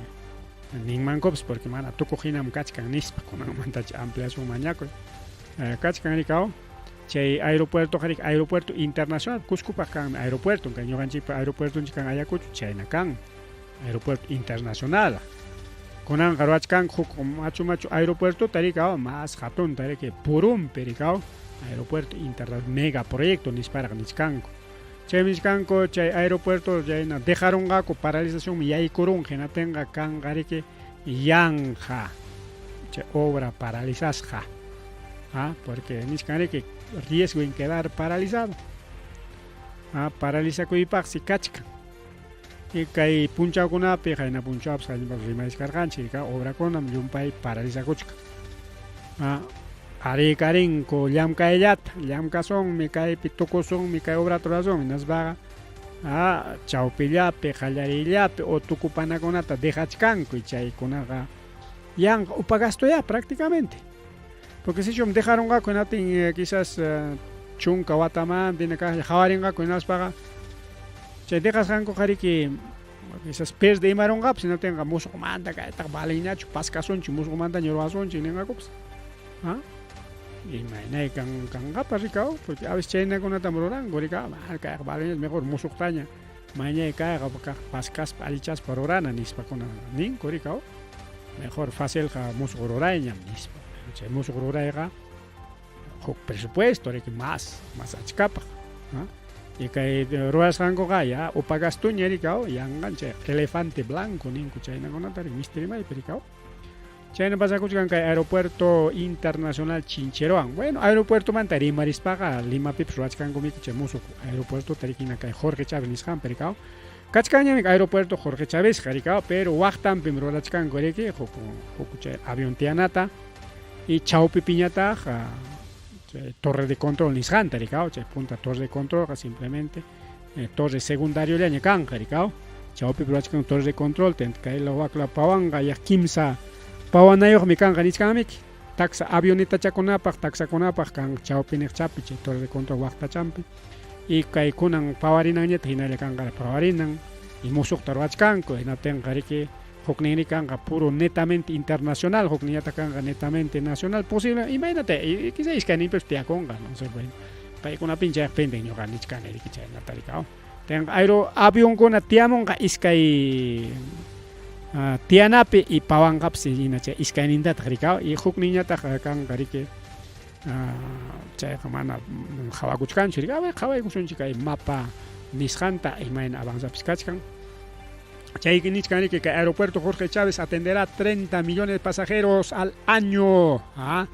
ninmankupas porque mana tukuq hinam kachkan nispa kunanmanta chay ampliación mañakuy. Kachkan rikaw chay aeropuerto riki aeropuerto internacional Cuscopaq kanmi aeropuerto, kay ñuqanchikpa aeropuertonchik kan Ayacucho chayna kan aeropuerto internacional. Kunanqa ruwachkanku huk machu machu aeropuertota rikaw más hatunta riki Purumpi rikaw aeropuerto internacional mega proyecto nisparaq nichkanku. Chaymi nichkanku chay aeropuerto chayna dejarunqaku paralizacionmi yaykurunqa hinaptinqa kanqa riki yanqa chay obra paralizasqa. Porque nichkan riki riesgo en quedar paralizado. Paralizakuypaqsi kachkan. Y kay punchawkunapi qayna punchawpas qaynapas rimariskarqanchik obrakunam llumpay paralizakuchkan. Ariykarinku llamkayllata, llamkasunmi kaypi tukusunmi kay obrata rurasunmi nispaqa chawpillapi qallariyllapi o tukupanakunata dejachkanku chaykunaqa yanqa upa gastoya prácticamente. Porque sichum dejarunqaku hinaptin quizás chunka watamanta hina kaqlla qawarinqaku hinaspaqa chay dejasqankuqa riki quizás pierde imarunqapas hinaptinqa musuqmanta kaytaqa valinñachu paskasunchik musuqmantaña ruwasunchik ninqakupas. Imaynay kanqapas rikaw porque a veces chaynakunatam ruranku rikaw kayqa valinñachu mejor musuqtaña mañay kayqa kaq paskaspa allichaspa rurana nispakuna ninku rikaw mejor facilqa musuq rurayñam nispa. Chay musuq rurayqa huk presupuesto riki más más achkapaq. Y kay ruwasqankuqa ya upa gastuña rikaw yanqan chay elefante blanco ninku chaynakunata riki misti rimaypi rikaw. Chayna pasakuchkan kay aeropuerto internacional Chincherowan. Bueno, aeropuertomanta rimarispaqa Limapipas ruwachkanku chay musuq aeropuertota rikina kay Jorge Chávez nisqanpi rikaw. Kachkanñami aeropuerto Jorge Chávez rikaw, pero waqtanpim rurachkanku riki huk huk chay avión tiyanata y chawpipiñataq chay torre de control nisqanta rikaw, chay punta torre de control simplemente torre secundariollaña kanqa rikaw. Chawpipi rurachkanku torre de control kay wakla pawanqa ya kimsa pawanayuqmi kanqa nichkanmiki. Taxa avionetachakunapaq, taxakunapaq kan chawpiniq chapi chay torre de control waqtachampi. Y kay kunan pawarinanñata hinalla kanqa pawarinan y musuqta ruwachkanku hinaptinqa riki Hukninri kanqa puro netamente internacional, hukninñataq kanqa netamente nacional. Posible, imaynata, quizá iskayninpipas tiyakunqa, no sé, bueno. Paykunapin chayqa penden ñuqa nichkani riki chaynata riki. Tenqa aero avionkuna tiyamunqa iskay tiyanapi y pawanqapas hina chay iskaynintataq riki y hukninñataq kanqa riki chayqa mana qhawakuchkanchu riki. A ver, qhawaykusunchik kay mapa nisqanta imayna avanzapis kachkan. Chay nichkan riki kay aeropuerto Jorge Chávez atenderá 30 millones de pasajeros al año. ¿Ah?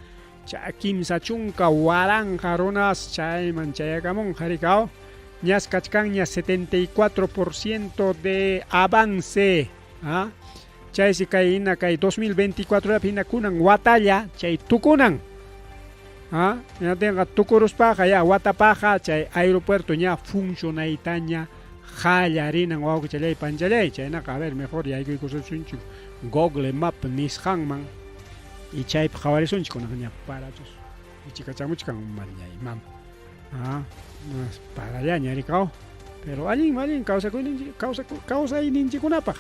30,000 runas chayman chayakamunqa riki. Ñas kachkanña 74% de avance. ¿Ah? Chaysi kay hina kay 2024 hina kunan watalla chay tukunan. ¿Ah? Hinaptinqa tukuruspaqa ya watapaqa chay aeropuerto ña funcionaytaña qallarinan wawqichalay panchalay. Chaynaqa a ver mejor yaykuykusunchik Google Map nisqanman y chaypi qhawarisunchik kunan ña parachus ichikachamuchkan mallay mama. Ah, parallaña rikaw. Pero allin allin kawsakuyninchik kawsayninchikkunapaq.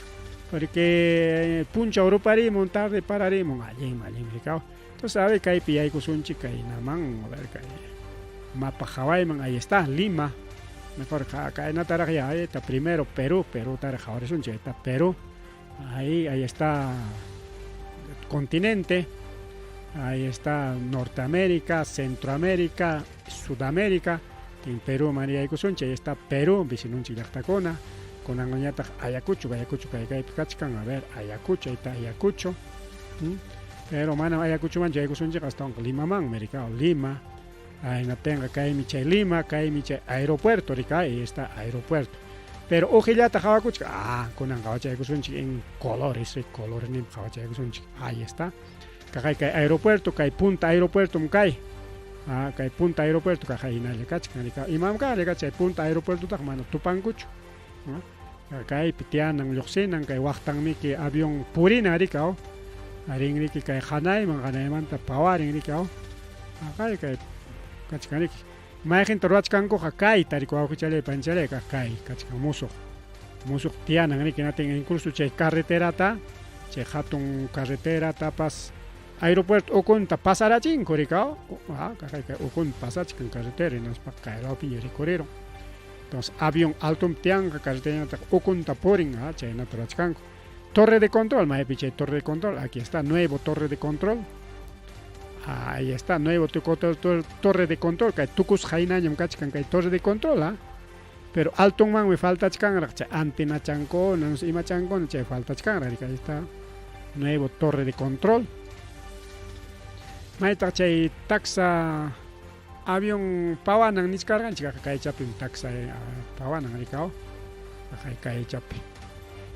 Porque punchaw ruparimun tarde pararimun allin allin rikaw. Entonces a ver kaypi yaykusunchik kaynaman, a ver kay mapa qhawayman, ahí está Lima. Mejor kaynataraq ya, ahí está primero Perú, Perú taraq qhawarisunchik, ahí está Perú. Ahí, ahí está el continente, ahí está Norteamérica, Centroamérica, Sudamérica. En Perú María yaykusunchik, ahí está Perú, vecinunchik llaqtakuna. Kunanñataq Ayacucho, Ayacucho kay kaypi kachkan, a ver, Ayacucho, ahí está Ayacucho. Pero mana Ayacuchomanchu yaykusunchik, astawanqa Limamanmi rika, Lima. Hinaptinqa kaymi chay Lima, kaymi chay aeropuerto rika, ahí está aeropuerto. Pero ujillata qhawakuchka, kunan qhawachaykusunchik en colores, colores nin qhawachaykusunchik. Ahí está. Kaqay kay aeropuerto, kay punta aeropuerto kay. Kay punta aeropuerto kaqay hinalla kachkan rika. Imam kan chay punta aeropuertotaq mana tupankuchu. Kaypi tiyanan lluqsinan, kay waqtanmiki avión purinan rika. Rin riki kay hanayman, hanaymanta pawarin rika. Kay kay kachkan riki. Mayqinta ruwachkankuqa kayta riki wawqichalay panchalay kaq kay kachkan musuq. Musuq tiyanan riki natin incluso chay carreterata, chay hatun carreteratapas aeropuerto ukunta pasarachinku rika. Kaqay kay ukunta pasachkan carretera hinaspa kay lawpiña rikurirun. Entonces avión altum tiyanqa carreterañataq ukunta purin, chaynata ruwachkanku. Torre de control, maypi chay torre de control, aquí está nuevo torre de control. Ahí está, nuevo torre de control, kay tukusqa hinañam kachkan kay torre de control, ¿ah? Pero altunmanmi faltachkanraq chay antenachankuna, no sé, imachankuna chay faltachkanraq, ahí está nuevo torre de control. Maytaq chay taxa avión pawanan nichkarqanchik, kaychapim taxa pawanan rikaw, kaychapi.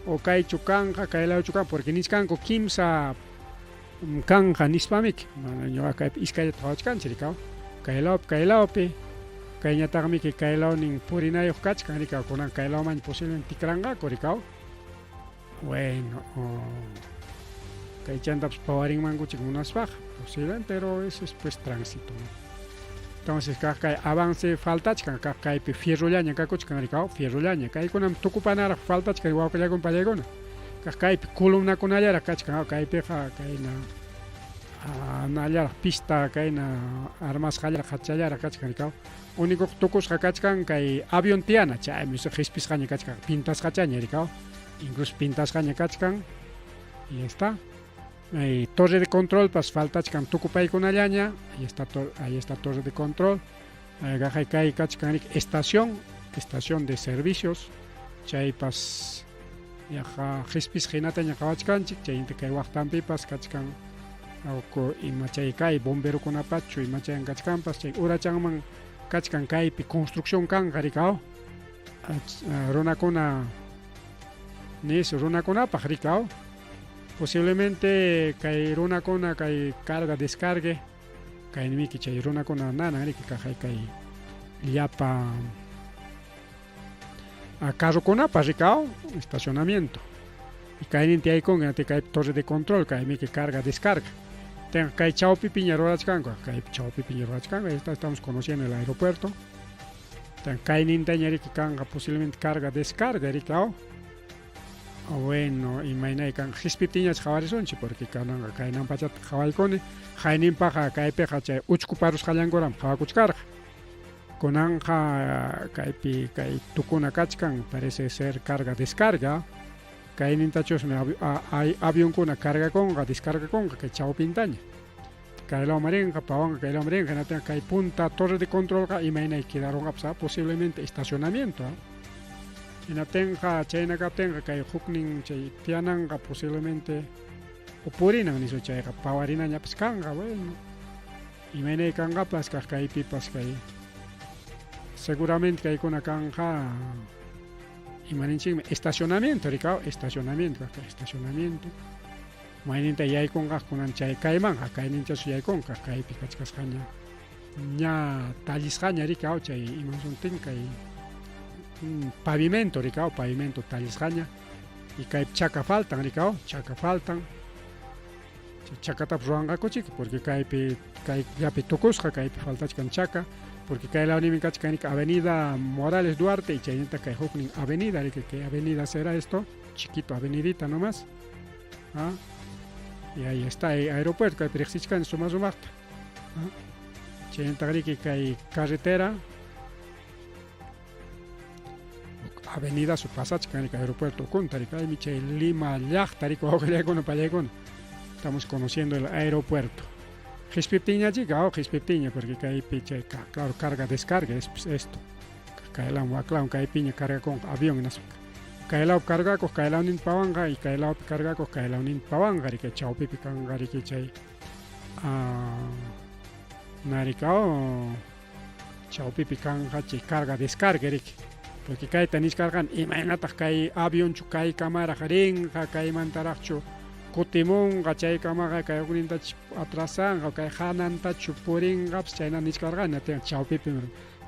O kaychu kanqa, kaylawchu kanqa, porque nichkanku kimsa kanqa nispamiki, mana ñuqa kaypi iskayllata qhawachkanchik rikaw. Kaylawpi, kaylawpi, kayñataqmiki kaylawnin purinayuq kachkan rikaw, kunan kaylawman posiblemente tikranqaku rikaw. Bueno, kaychantapas pawarinmankuchik munaspaqa, posiblemente, pero eso es pues tránsito, ¿no? Entonces kaq kay avance faltachkan, kaq kaypi fierrollaña kakuchkan rikaw, fierrollaña, kaykunam tukupanaraq faltachkan wawqillakuna pallaykuna. Kaq kaypi columnakunallaraq kachkan, kaypiqa kayna nallaraq pista kayna armasqallaraq hachallaraq kachkan rikaw. Único tukusqa kachkan kay avión tiyana, chaymi qhispisqaña kachkan, pintasqachaña rikaw. Incluso pintasqaña kachkan. Y está. Torre de control, pas faltachkan tukupaykunallaña, ahí está torre de control. Kay kachkan estación, estación de servicios, chaypas yaqa qhispisqa hinataña qhawachkanchik, chayinta kay waqtanpipas kachkan ima chay kay bomberokunapachu ima chayan kachkanpas, chay urachanman kachkan kaypi construcción kanqa rikaw. Runakuna nis runakunapaq rikaw. Posiblemente kay runakuna kay carga descargue kay miki chay runakuna nanan riki kaqay kay llapa carrokunapa rikaw estacionamiento. Y kayninti aykunqa kay torre de control kay miki carga descarga. Ten kay chawpi piña rurachkanku, kay chawpi piña rurachkanku, ahí está, estamos conociendo el aeropuerto. Ten kaynintaña riki kanqa posiblemente carga descarga rikaw. Bueno, imaynay kanqa qispiptinñach qhawarisunchik porque kananqa kaynan pachata qhawaykuni, hayninpaqa kaypiqa chay uchku parusqallankuram qhawakuchkarqa. Kunanqa kaypi kay tukuna kachkan, parece ser carga descarga, kaynintachusmi avionkuna cargakunqa, descargakunqa kay chawpintaña. Kay lawman rinqa, pawanqa kay lawman rinqa, hinaptinqa kay punta torre de controlqa imaynay quedarunqapas posiblemente estacionamiento. Hinaptinqa chayna kaptinqa kay huknin chay tiyananqa posiblemente purinan nisu chayqa pawarinañapas kanqa, bueno. Imaynay kanqapas kaq kaypipas kay seguramente kaykuna kanqa imaninchikmi estacionamiento rikaw estacionamiento kaq estacionamiento mayninta yaykunqa kunan chay kaymanqa kayninchachu yaykunqa kaypi kachkasqaña ña tallisqaña rikaw chay imansuntin kay pavimento rikaw pavimento tallisqaña y kay chaka faltan rikaw chaka faltan Chay chakatapas ruwanqakuchik porque kaypi kayllapi tukusqa kaypi faltachkan chaka porque kay lawninmi kachkan riki avenida Morales Duarte y chaynata kay huknin avenida riki kay avenida será esto chiquito avenidita nomás ¿ah? Y ahí está el aeropuerto kaypi riqsichkani suma sumaqta ¿ah? Chaynataq riki kay carretera avenida su pasachkan riki aeropuerto ukunta riki kaymi chay Lima llaqta riki wawqillaykuna pallaykuna estamos conociendo el aeropuerto qispiptinña chika oh qispiptinña porque kaypi chay claro carga descarga es pues esto kaylawan waklawan kaypiña cargakunqa avión hinaspa kaylawpi cargakuq kaylawninta pawanqa y kaylawpi cargakuq kaylawninta pawanqa riki chawpipi kanqa riki chay narikao Chawpipi kanqa chay carga descarga riki. Porque kayta nichkarqani imaynataq kay avionchu kaykamaraq rinqa, kaymantaraqchu kutimunqa, chaykamaqa kay huknintach atrasanqa, kay hanantachu purinqapas chayna nichkarqani, chawpipim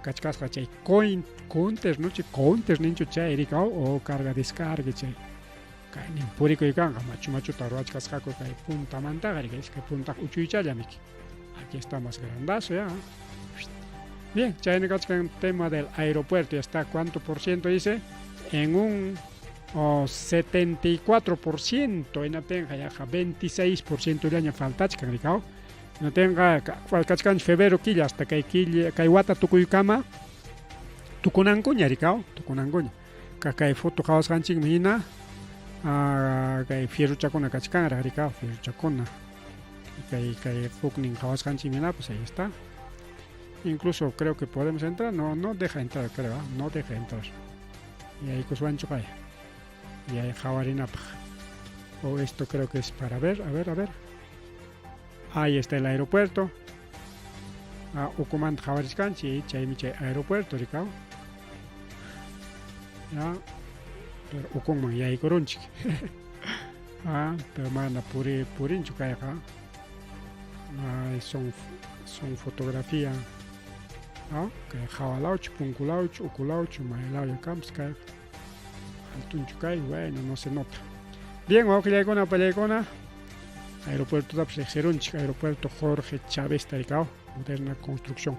kachkasqa chay coin counter no chay counter ninchu chay rikaw o carga descarga chay kaynin purikuy kanqa machu machuta ruwachkasqaku kay puntamantaqa riki iskay puntaq uchuychallam riki. Aquí está más grandazo ya. Bien, chayna kachkan tema del aeropuerto, ya está cuánto por ciento dice, en un 74% hinaptinqa yaqa 26% llaña faltachkan rikaw. Hinaptinqa kachkan febrero killa hasta kay killa kay wata tukuykama tukunankuña rikaw, tukunankuña. Kay foto qhawasqanchikmi hina kay fierrochakuna kachkanraq rikaw, fierrochakuna. Kay kay huknin qhawasqanchikmi hina pues ahí está. Incluso creo que podemos entrar, no no deja entrar creo, no deja entrar. Y ahí kuswanchu kay. Y ahí qhawarinapaq. O esto creo que es para ver, a ver, a ver. Ahí está el aeropuerto. Ukumanta qhawarichkanchik, chaymi chay aeropuerto rikaw. Ya, pero ukunman yaykurunchik. Pero mana puri purinchu kayqa. Ay, son son fotografía. Kay hawalawchu, punkulawchu, ukulawchu, maylawlla kanpas kayqa. Altunchu kay, bueno, no se nota. Bien, wawqillaykuna, pallaykuna, aeropuertotapas riqsirunchik, aeropuerto Jorge Chávez tarikaw, moderna construcción.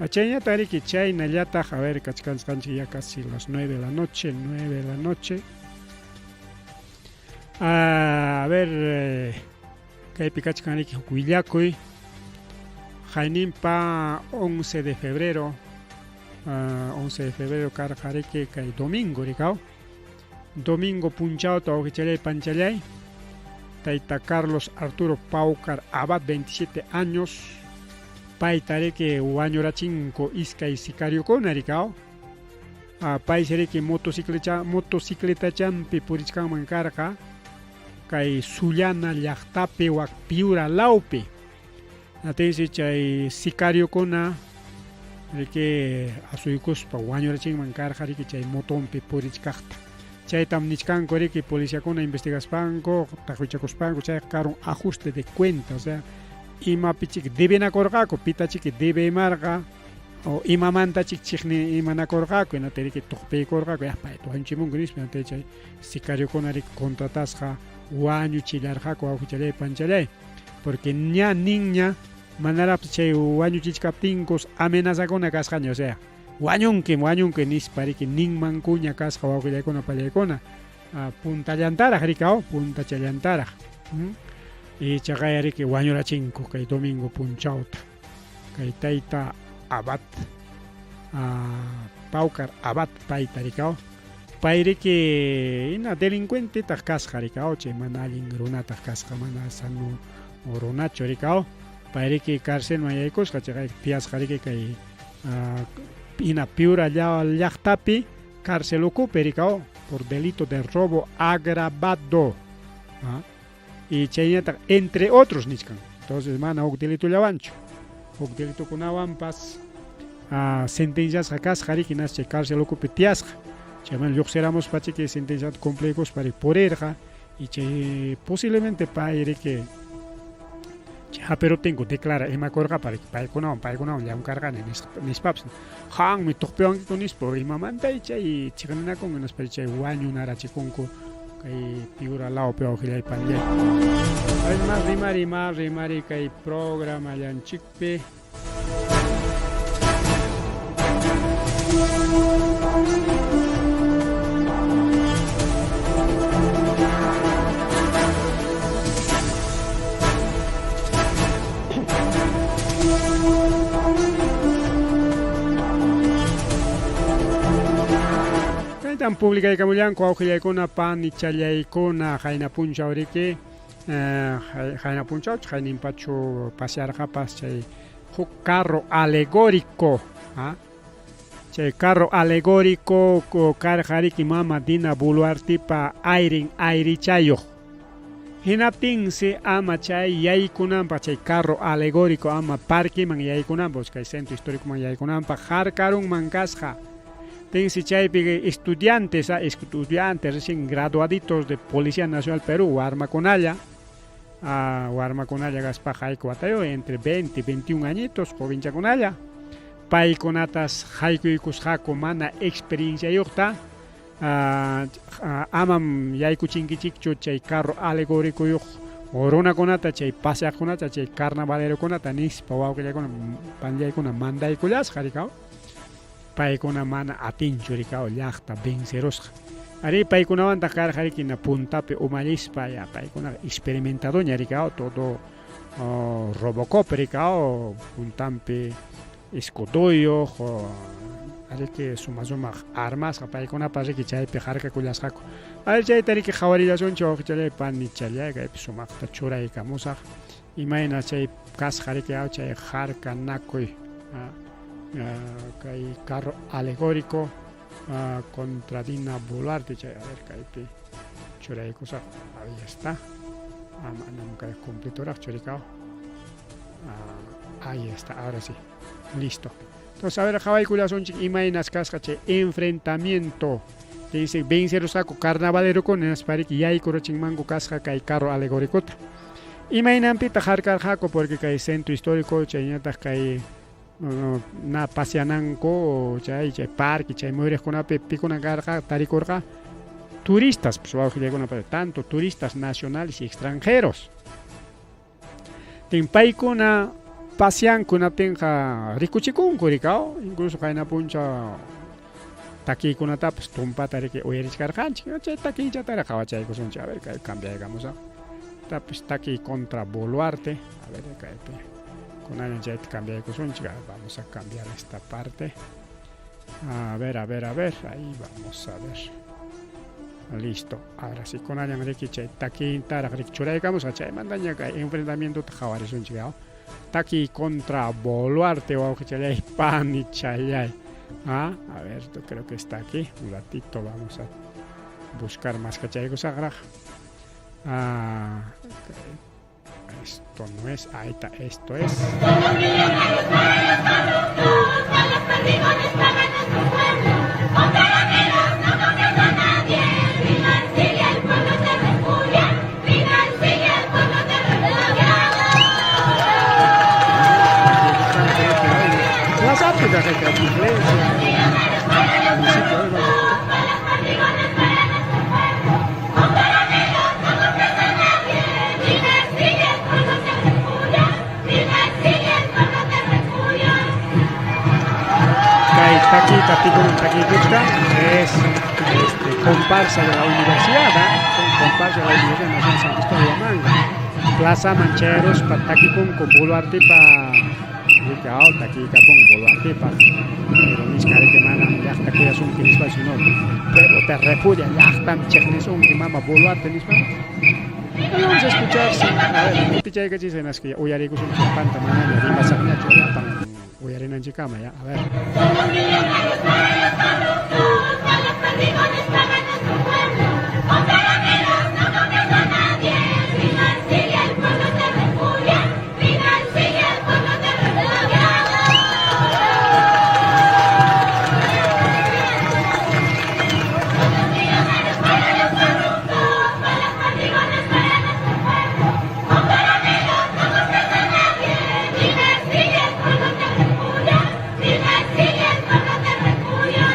Chayñataq riki, chaynallataq, a ver, kachkansqanchik ya casi las 9 de la noche, 9 de la noche. A ver, kaypi kachkan riki huk willakuy. Hayninpa 11 de febrero, 11 de febrero karqa riki kay domingo rikaw. Domingo punchawta wawqichalay panchallay. Tayta Carlos Arturo Paucar Abad, 27 años. Payta riki wañurachinko iskay sicariokuna rikaw. Paysi riki motocicletachampi purichkanman karqa kay Sullana llaqtapi wak Piura lawpi. Atinsi chay sicariokuna riki asuykuspa wañurachinman karqa riki chay motonpi purichkaqta. Chaytam nichkanku riki policiakuna investigaspanku, taqwichakuspanku chayqa karun ajuste de cuenta, o sea, imapichik debinakurqaku, pitachiki debemarqa o imamantachik chiqni imanakurqaku, hinata riki tuqpiykurqaku, ya payta wañuchimunku nispa, hinata chay sicariokuna riki contratasqa wañuchillarqaku wawqichalay panchalay, porque ña ninña manaraqpas chay wañuchichkaptinkus amenazakuna kasqaña, o sea, wañunkim, wañunki nispa riki ninmankuña kasqa wawqillaykuna pallaykuna. Puntallantaraq rikaw, puntachallantaraq. Ichaqa riki wañurachinku kay domingo punchawta. Kay tayta Abad, Paucar Abad payta rikaw. Pay riki hina delincuentetaq kasqa rikaw, chay mana allin runataq kasqa, mana sano runachu rikaw. Pay riki carcelman yaykusqa, chayqa tiyasqa riki kay hina Piura llaqtapi cárcel ukupi rikaw por delito de robo agravado. Y chayñataq entre otros nichkan. Entonces mana huk delitollawanchu. Huk delitokunawanpas sentenciasqa kasqa riki nas chay cárcel ukupi tiyasqa. Chayman lluqsiramuspa chiki sentenciata cumpliykuspa riki purirqa y chay posiblemente pay riki chay hapiruptinku declara imakurqapa riki paykunawan paykunawan llamkarqani nispapas qanmi tuqpiwankiku nispa imamanta chay chiqninakunku nispa chay wañunarachikunku kay Piura lawpi wawqillay panillay. Más rimari, más rimari kay programallanchikpi. Kaytan publicaykamullanku wawqillaykuna panichallaykuna qayna punchaw riki qayna punchawchu qayninpachu pasearqapas chay huk carro alegórico, chay carro alegórico karqa riki mama Dina Boluartepa ayrin ayrichayuq. Hinaptinsi ama chay yaykunanpaq chay carro alegórico ama parqueman yaykunanpaq kay centro históricoman yaykunanpaq harkarunman kasqa. Tinsi chaypi estudiantes, estudiantes recién graduaditos de Policía Nacional Perú, warmakunalla, warmakunalla kaspa hayka watayo entre 20 y 21 añitos, jovenchakunalla. Paykunatas haykuykusqaku mana experienciayuqta, amam yaykuchinkichikchu chay carro alegóricuyuq runakunata, chay paseaqkunata, chay carnavalerokunata nispa wawqillaykuna panillaykuna mandaykullasqa rikaw. Paykuna mana atinchu rikaw llaqta vencerusqa. Ari paykunawantaq karqa riki na puntapi umallispa ya paykunaqa experimentadoña rikaw todo Robocop rikaw puntampi escuduyuq ariki suma sumaq armasqa paykunapas riki chaypi harkakullasqaku. Ari chayta riki qhawarillasunchik wawqichallay panichallay kaypi sumaqta churaykamusaq imayna chay kasqa riki chay harkanakuy kay carro alegórico contra Dina Boluarte chay a ver kaypi churaykusaq ahí está manam kay completoraqchu rikaw ahí está ahora sí listo. Entonces a ver qhawaykullasunchik imaynas kasqa chay enfrentamiento dice vencerusqaku carnavalerokuna hinaspa riki yaykurachinmanku kasqa kay carro alegóricota. Imaynanpitaq harkarqaku porque kay centro histórico chayñataq kay na paseananku chay chay parque chay muyuriqkunapi pikuna karqa tarikurqa turistas pues wawqillaykuna tanto turistas nacionales y extranjeros. Tin paykuna paseanku hinaptinqa rikuchikunku rikaw incluso qayna punchaw takiykunatapas tumpata riki uyarichkarqanchik chay takiychatara qhawachaykusunchik a ver kay cambiaykamusaq tapis takiy contra Boluarte a ver kaypi kunallan chayta cambiaykusunchik vamos a cambiar esta parte a ver a ver a ver ahí vamos a ver listo ahora sí kunallan riki chay takiytaraq riki churaykamusaq chaymantaña kay enfrentamientota qhawarisunchik takiy contra Boluarte wawqichallay panichallay. A ver, yo creo que está aquí. Un ratito vamos a buscar más kachaykusaqraq. Esto no es, ahí está, esto es. Las áfricas de la iglesia. Kay taki taki takikuchka es Este, comparsa de la universidad, ¿ah? Son comparsa de la Universidad Nacional San Cristóbal de Huamanga. Plaza Mancheros, pa takikunku Boluartepa, riki, takikapun Boluartepa. Pero nichka riki manam llaqta kuyasunki nispa, sino el pueblo te repudia, llaqtam chiqnisunki mama Boluarte nispa. Ahí vamos a escuchar, sí. A ver, kutichaykachis que uyarikusunchik panta manaña rimasaqñachu llapan uyarinanchikkama ya. A ver. Somos millonarios para los corruptos, los perdigones pagan nuestro pueblo. Con caramelos no compras a nadie. Viva el sigue, el pueblo te repudia. Viva el sigue, el pueblo te repudia. Somos millonarios para los corruptos, para los perdigones para nuestro pueblo. Con caramelos no compras a nadie. Viva el sigue, el pueblo te repudia. Viva el sigue, el pueblo te repudia.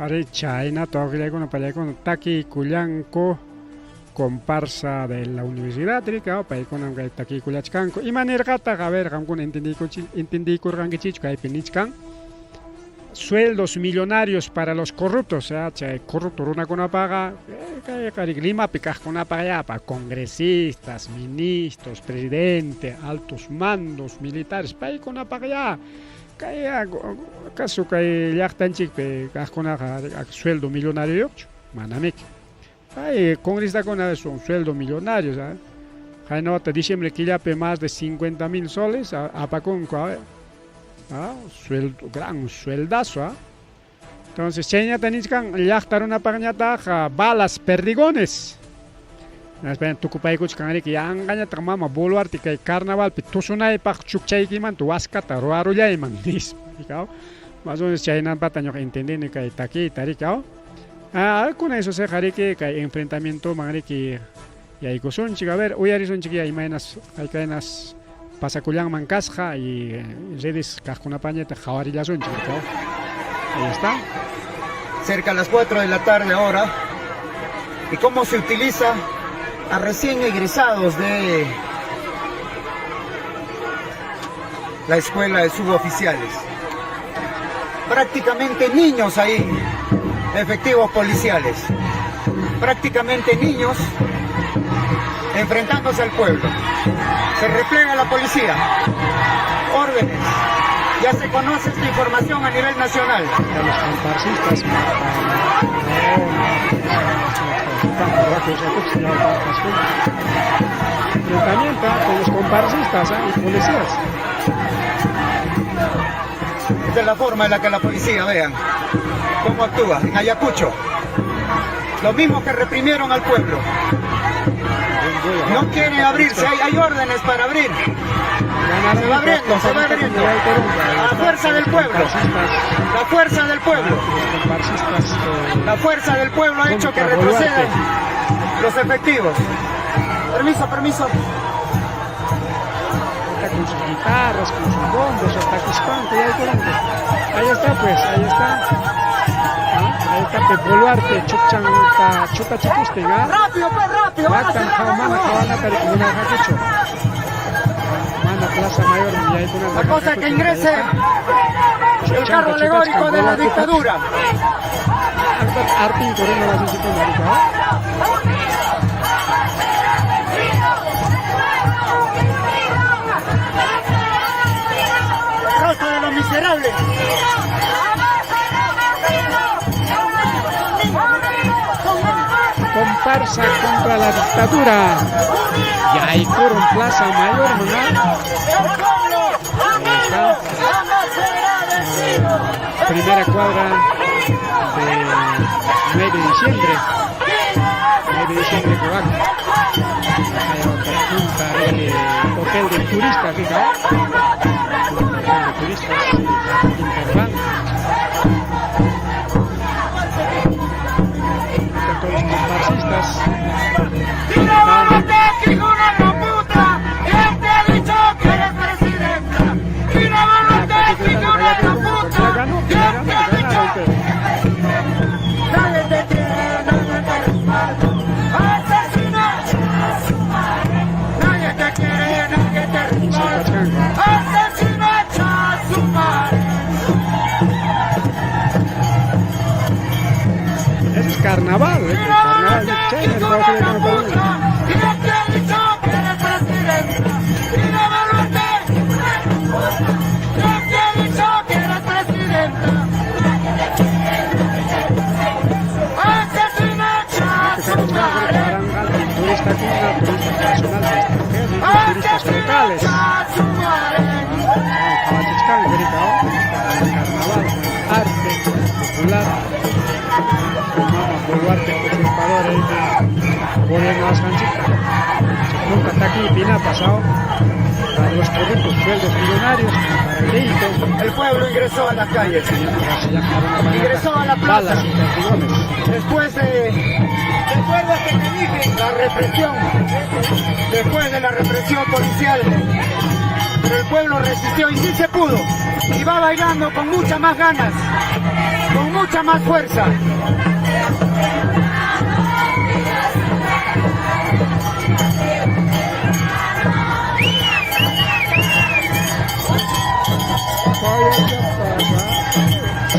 Ari chayna toqllaykuna pallaykuna takikullanku comparsa de la universidad rika paykunam kay takikullachkanku ima nirqataq a ver qamkuna entendiykurqankichikchu kaypi nichkan sueldos millonarios para los corruptos, o sea, chay corrupto runakunapaqa kayqa Limapi kaqkunapaqa yapa congresistas, ministros, presidente, altos mandos militares paykunapaqa ya kay acaso kay llaqtanchikpi kaqkunaqa sueldo millonario yoqchu manamiki ay congresistakuna son sueldo millonarios, ¿ah? Haynawata diciembre killapi más de 50.000 soles apakunku, a ver. Ah, sueldo, gran sueldazo, ¿ah? Entonces, chayñata nichkan llaqta runapaqñataq balas perdigones. Tukupaykuchkan riki yanqañataq mama Boluarte kay carnavalpi tusunaypaq chukchaykimanta waskata ruwarullayman nispa, rikaw. Más o menos chaynapata ñuqa entendini kay takiyta, rikaw. Ah, con eso se riki kay enfrentamiento man riki yaykusunchik, a ver, uyarisunchik ya imaynas haykaynas pasakullanman kasqa y redes kaqkunapañataq qhawarillasunchik, rikaw. Ahí está. Cerca a las 4 de la tarde ahora. ¿Y cómo se utiliza a recién egresados de la escuela de suboficiales? Prácticamente niños ahí, efectivos policiales. Prácticamente niños enfrentándose al pueblo. Se repliega la policía. Órdenes. Ya se conoce esta información a nivel nacional. Los comparsistas enfrentamiento con los comparsistas y policías. Esta es la forma en la que la policía, vean, cómo actúa en Ayacucho. Los mismos que reprimieron al pueblo. No quieren abrirse, hay órdenes para abrir. Se va abriendo, se va abriendo. La fuerza del pueblo. La fuerza del pueblo. La fuerza del pueblo ha hecho que retrocedan los efectivos. Permiso, permiso. Con sus guitarras, con sus bombos, takispanku, ahí está pues, ahí está. Ahí está pe Boluarte, chukchanta, chutachikustin, ¿ah? Rápido, pues, rápido. Van a Llaqtan cerrar mana algo. qhawanata rikunaqakuchu. Mana Plaza Mayor yaykunata La cosa que ingrese el carro alegórico de la dictadura. Arpinku runa wasinchikkuna rika, ¿ah? El rostro de los miserables. Son Comparsa contra la dictadura. Yaykurun Plaza Mayor, ¿no? Ahí está. Primera cuadra de 9 de diciembre. 9 de diciembre, Coac. Punta de hotel de turistas, ¿no? Hotel de turistas, Interbank. Están todos los comparsistas. Ya ganó, ya ganó, ganaron, pero Nadie te quiere, nadie te respalda. Asesina. Nadie te quiere, nadie te respalda. Asesina, su madre. Ese es carnaval, ¿eh? El carnaval de China, el trabajo de carnaval. ¿Quién te ha dicho que eres presidenta? Dina Boluarte. ¿Quién te ha dicho que eres presidenta? Asesina, su madre. Turista kuna, turistas nacionales, extranjeros, turistas locales. Su madre. Qawachichkanku, carnaval, arte popular. Mama Boluarte usurpadora, gobierno asqanchikta. Nunca está aquí, Pina, pasado para los corruptos sueldos millonarios, para el delito. El pueblo ingresó a las calles. Ingresó a la plaza. Balas y perdigones. Después de. ¿Recuerdas que te dije? La represión. Después de la represión policial. Pero el pueblo resistió y sí se pudo. Y va bailando con muchas más ganas, con mucha más fuerza. Vaya, ¿qué pasa?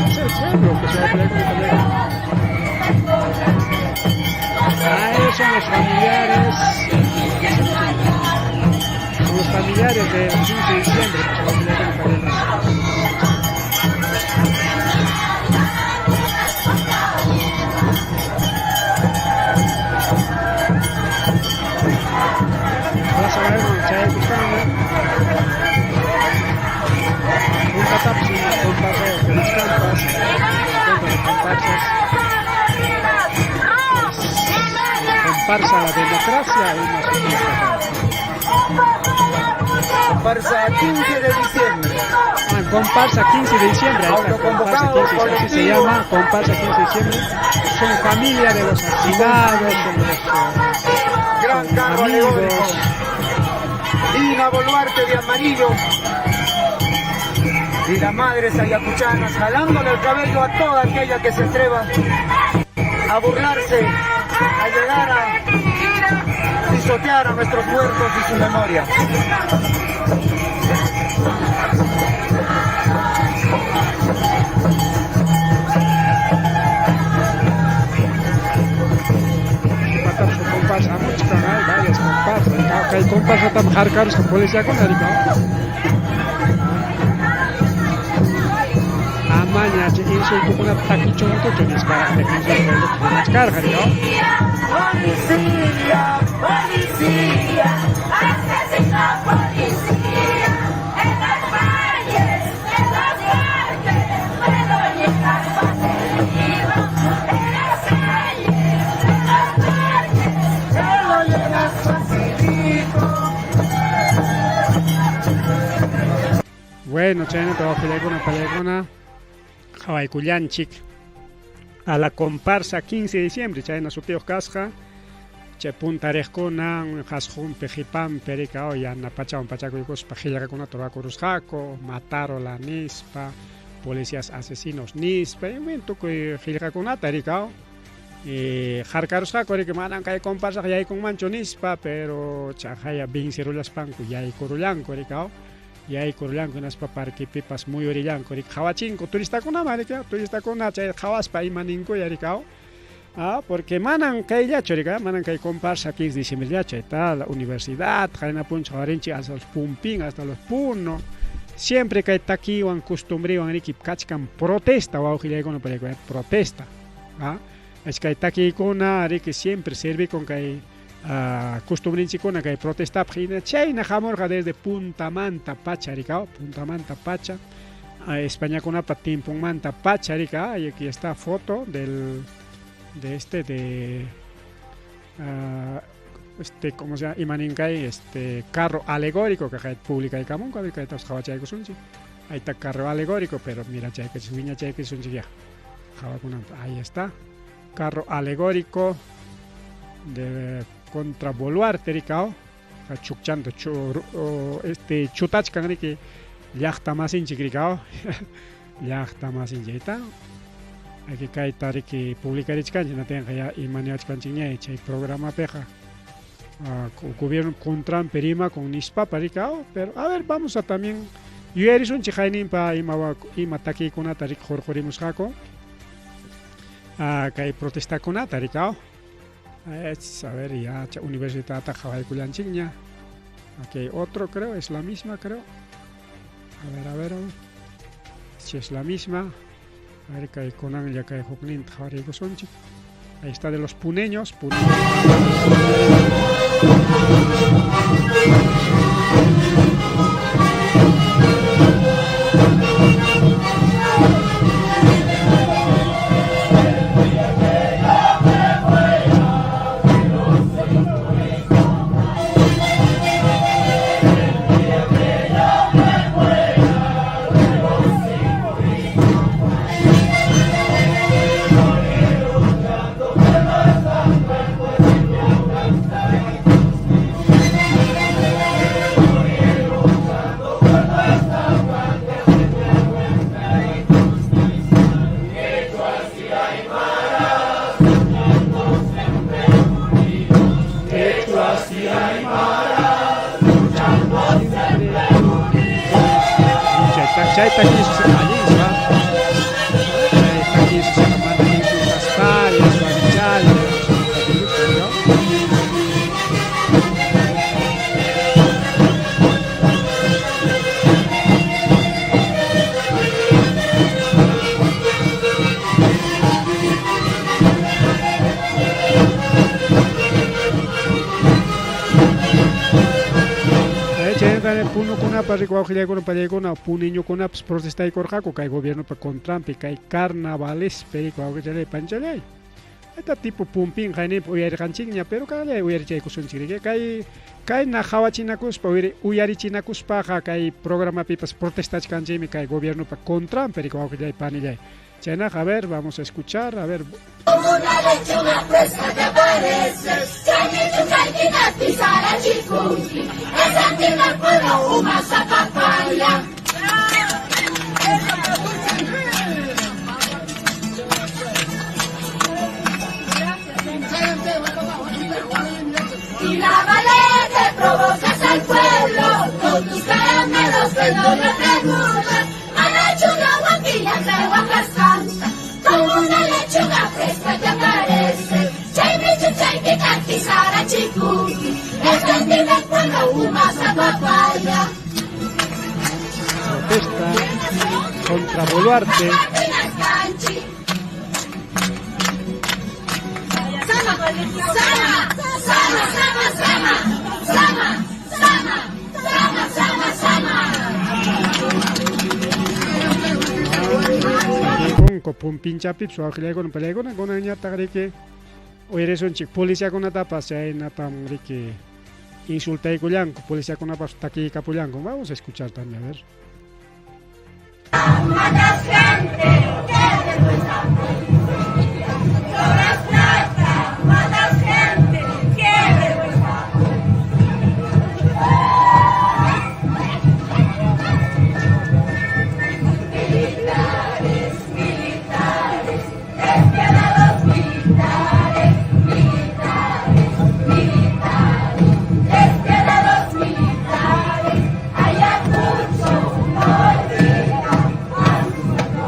Es el pueblo que se va a pelear con el Ah, ellos son los familiares. Son los familiares del 15 de diciembre que se van a pelear con el Plaza Mayor, chay buscando. Punta Tapsi, comparsa de Félix Campas, encuentro de comparsas. Comparsa la democracia y una fiesta. Comparsa 15 de diciembre. Ah, comparsa 15 de diciembre, ahí está, comparsa 15, así se llama, comparsa 15 de diciembre. Son familia de los asesinados, son los Gran son carro amigos. alegórico. Dina Boluarte de amarillo. Y las madres ayacuchanas jalándole el cabello a toda aquella que se atreva a burlarse, a llegar a pisotear a nuestros muertos y su memoria. Patapso comparsa muchas, hay varias comparsas. Kay comparsa tam harkarusqa policiakuna rika. Amaña chay insultokunata takichunkuchu nispa insulto rimachkarqa rika. Policía, Policía, asesino policía, en las calles, en los parques, me lo llegas facilito. En las calles, en los parques, me lo llegas facilito. Bueno, chaynata wawqillaykuna panillaykuna qhawaykullanchik a la comparsa 15 de diciembre chayna sutiyuq kasqa chay puntariqkuna qhasqunpi qipanpi rika yana pachawan pachakuykuspa qillqakunata rurakurusqaku matarola nispa policías asesinos nispa y bueno, tukuy qillqakunata rika harkarusqaku riki manan kay comparsaqa yaykunmanchu nispa pero chaqaya vincirullaspanku yaykurullanku rika yaykurullanku hinaspa parquepipas muyurillanku riki qhawachinku turistakunaman rika turistakuna chay qhawaspa ima ninkuya rika. Ah, porque manan kayllachu rika manan kay comparsa 15 de diciembre está la universidad qayna punchaw qarinchik hasta los Pumpín hasta los Puno siempre kay takiwan costumbriwan riki kachkan protesta wawqillaykuna pariykuna protesta, ah. Kay takiykuna riki siempre servikun kay costumbrenchikkuna kay protestapaq hina chayna hamurqa desde puntamanta pacha rika puntamanta pacha Españakunapa timpunmanta pacha rika y aquí está foto del de este de este cómo se llama imaninkay este carro alegórico que hay publicaykamunku a ver kaytapas qhawachaykusunchik ahí está carro alegórico pero mira chaykachi wiñachaykusunchik ya qhawakunanpaq ahí está carro alegórico de contra Boluarte rikao chukchanta este chutachkan riki llaqta masinchik rikao llaqta masinchik ahí está aquí kayta riki publicarichkanchik natinqa ya imaniwachkanchikña chay programapiqa gobierno contra perima con nispapa rikao pero a ver vamos a también yuyarisunchik hayninpa ima ima takiykunata riki hurqurimusqaku kay protestakunata rikao a ver ya universidadta qhawaykullanchikña aquí hay otro creo es la misma creo a ver a ver a ver si es la misma a ver kay kunanlla kay hukninta qhawariykusunchik ahí está de los puneños puneños. Chay takisu allinspa chay takisu mana insultaspalla suavichalla ¿no? Punukunapa wawqillaykuna pallaykuna puniñukunapas protestaykurqaku kay gobiernopa contranpi kay carnavalespi wawqichalay panchalay Esta tipo pumpin hayninpi uyarirqanchikña pero kallay uyarichaykusunchik kay kayna qhawachinakuspa uyarichinakuspaqa kay programapipas protestachkanchikmi kay gobiernopa contranpi wawqillay panillay chaynaqa a ver vamos a escuchar a ver. Como una lechuga fresca te apareces, es sentir pueblo una zapapaya. Y la valete provocas al pueblo con tus caramelos que no le preguntas. A lechuga guaquilla te guacascanta, como una lechuga fresca te aparece. Chay michu chay que sara chikunki, es sentir del pueblo una zapapaya. Protesta contra Boluarte. Sama, sama, sama, sama, sama, sama, sama, sama, sama, sama. Kunko pumpinchapipas wawqillaykuna pallaykuna kunanñataq riki uyarisunchik policiakunatapas chaynatam riki insultaykullanku policiakunapas takiykapullanku vamos a escuchar también a ver. Matas gente, qué vergüenza. Cobras plata, matas gente, qué vergüenza. Militares, militares, despiadados militares, militares, militares, despiadados militares, Ayacucho no olvida a sus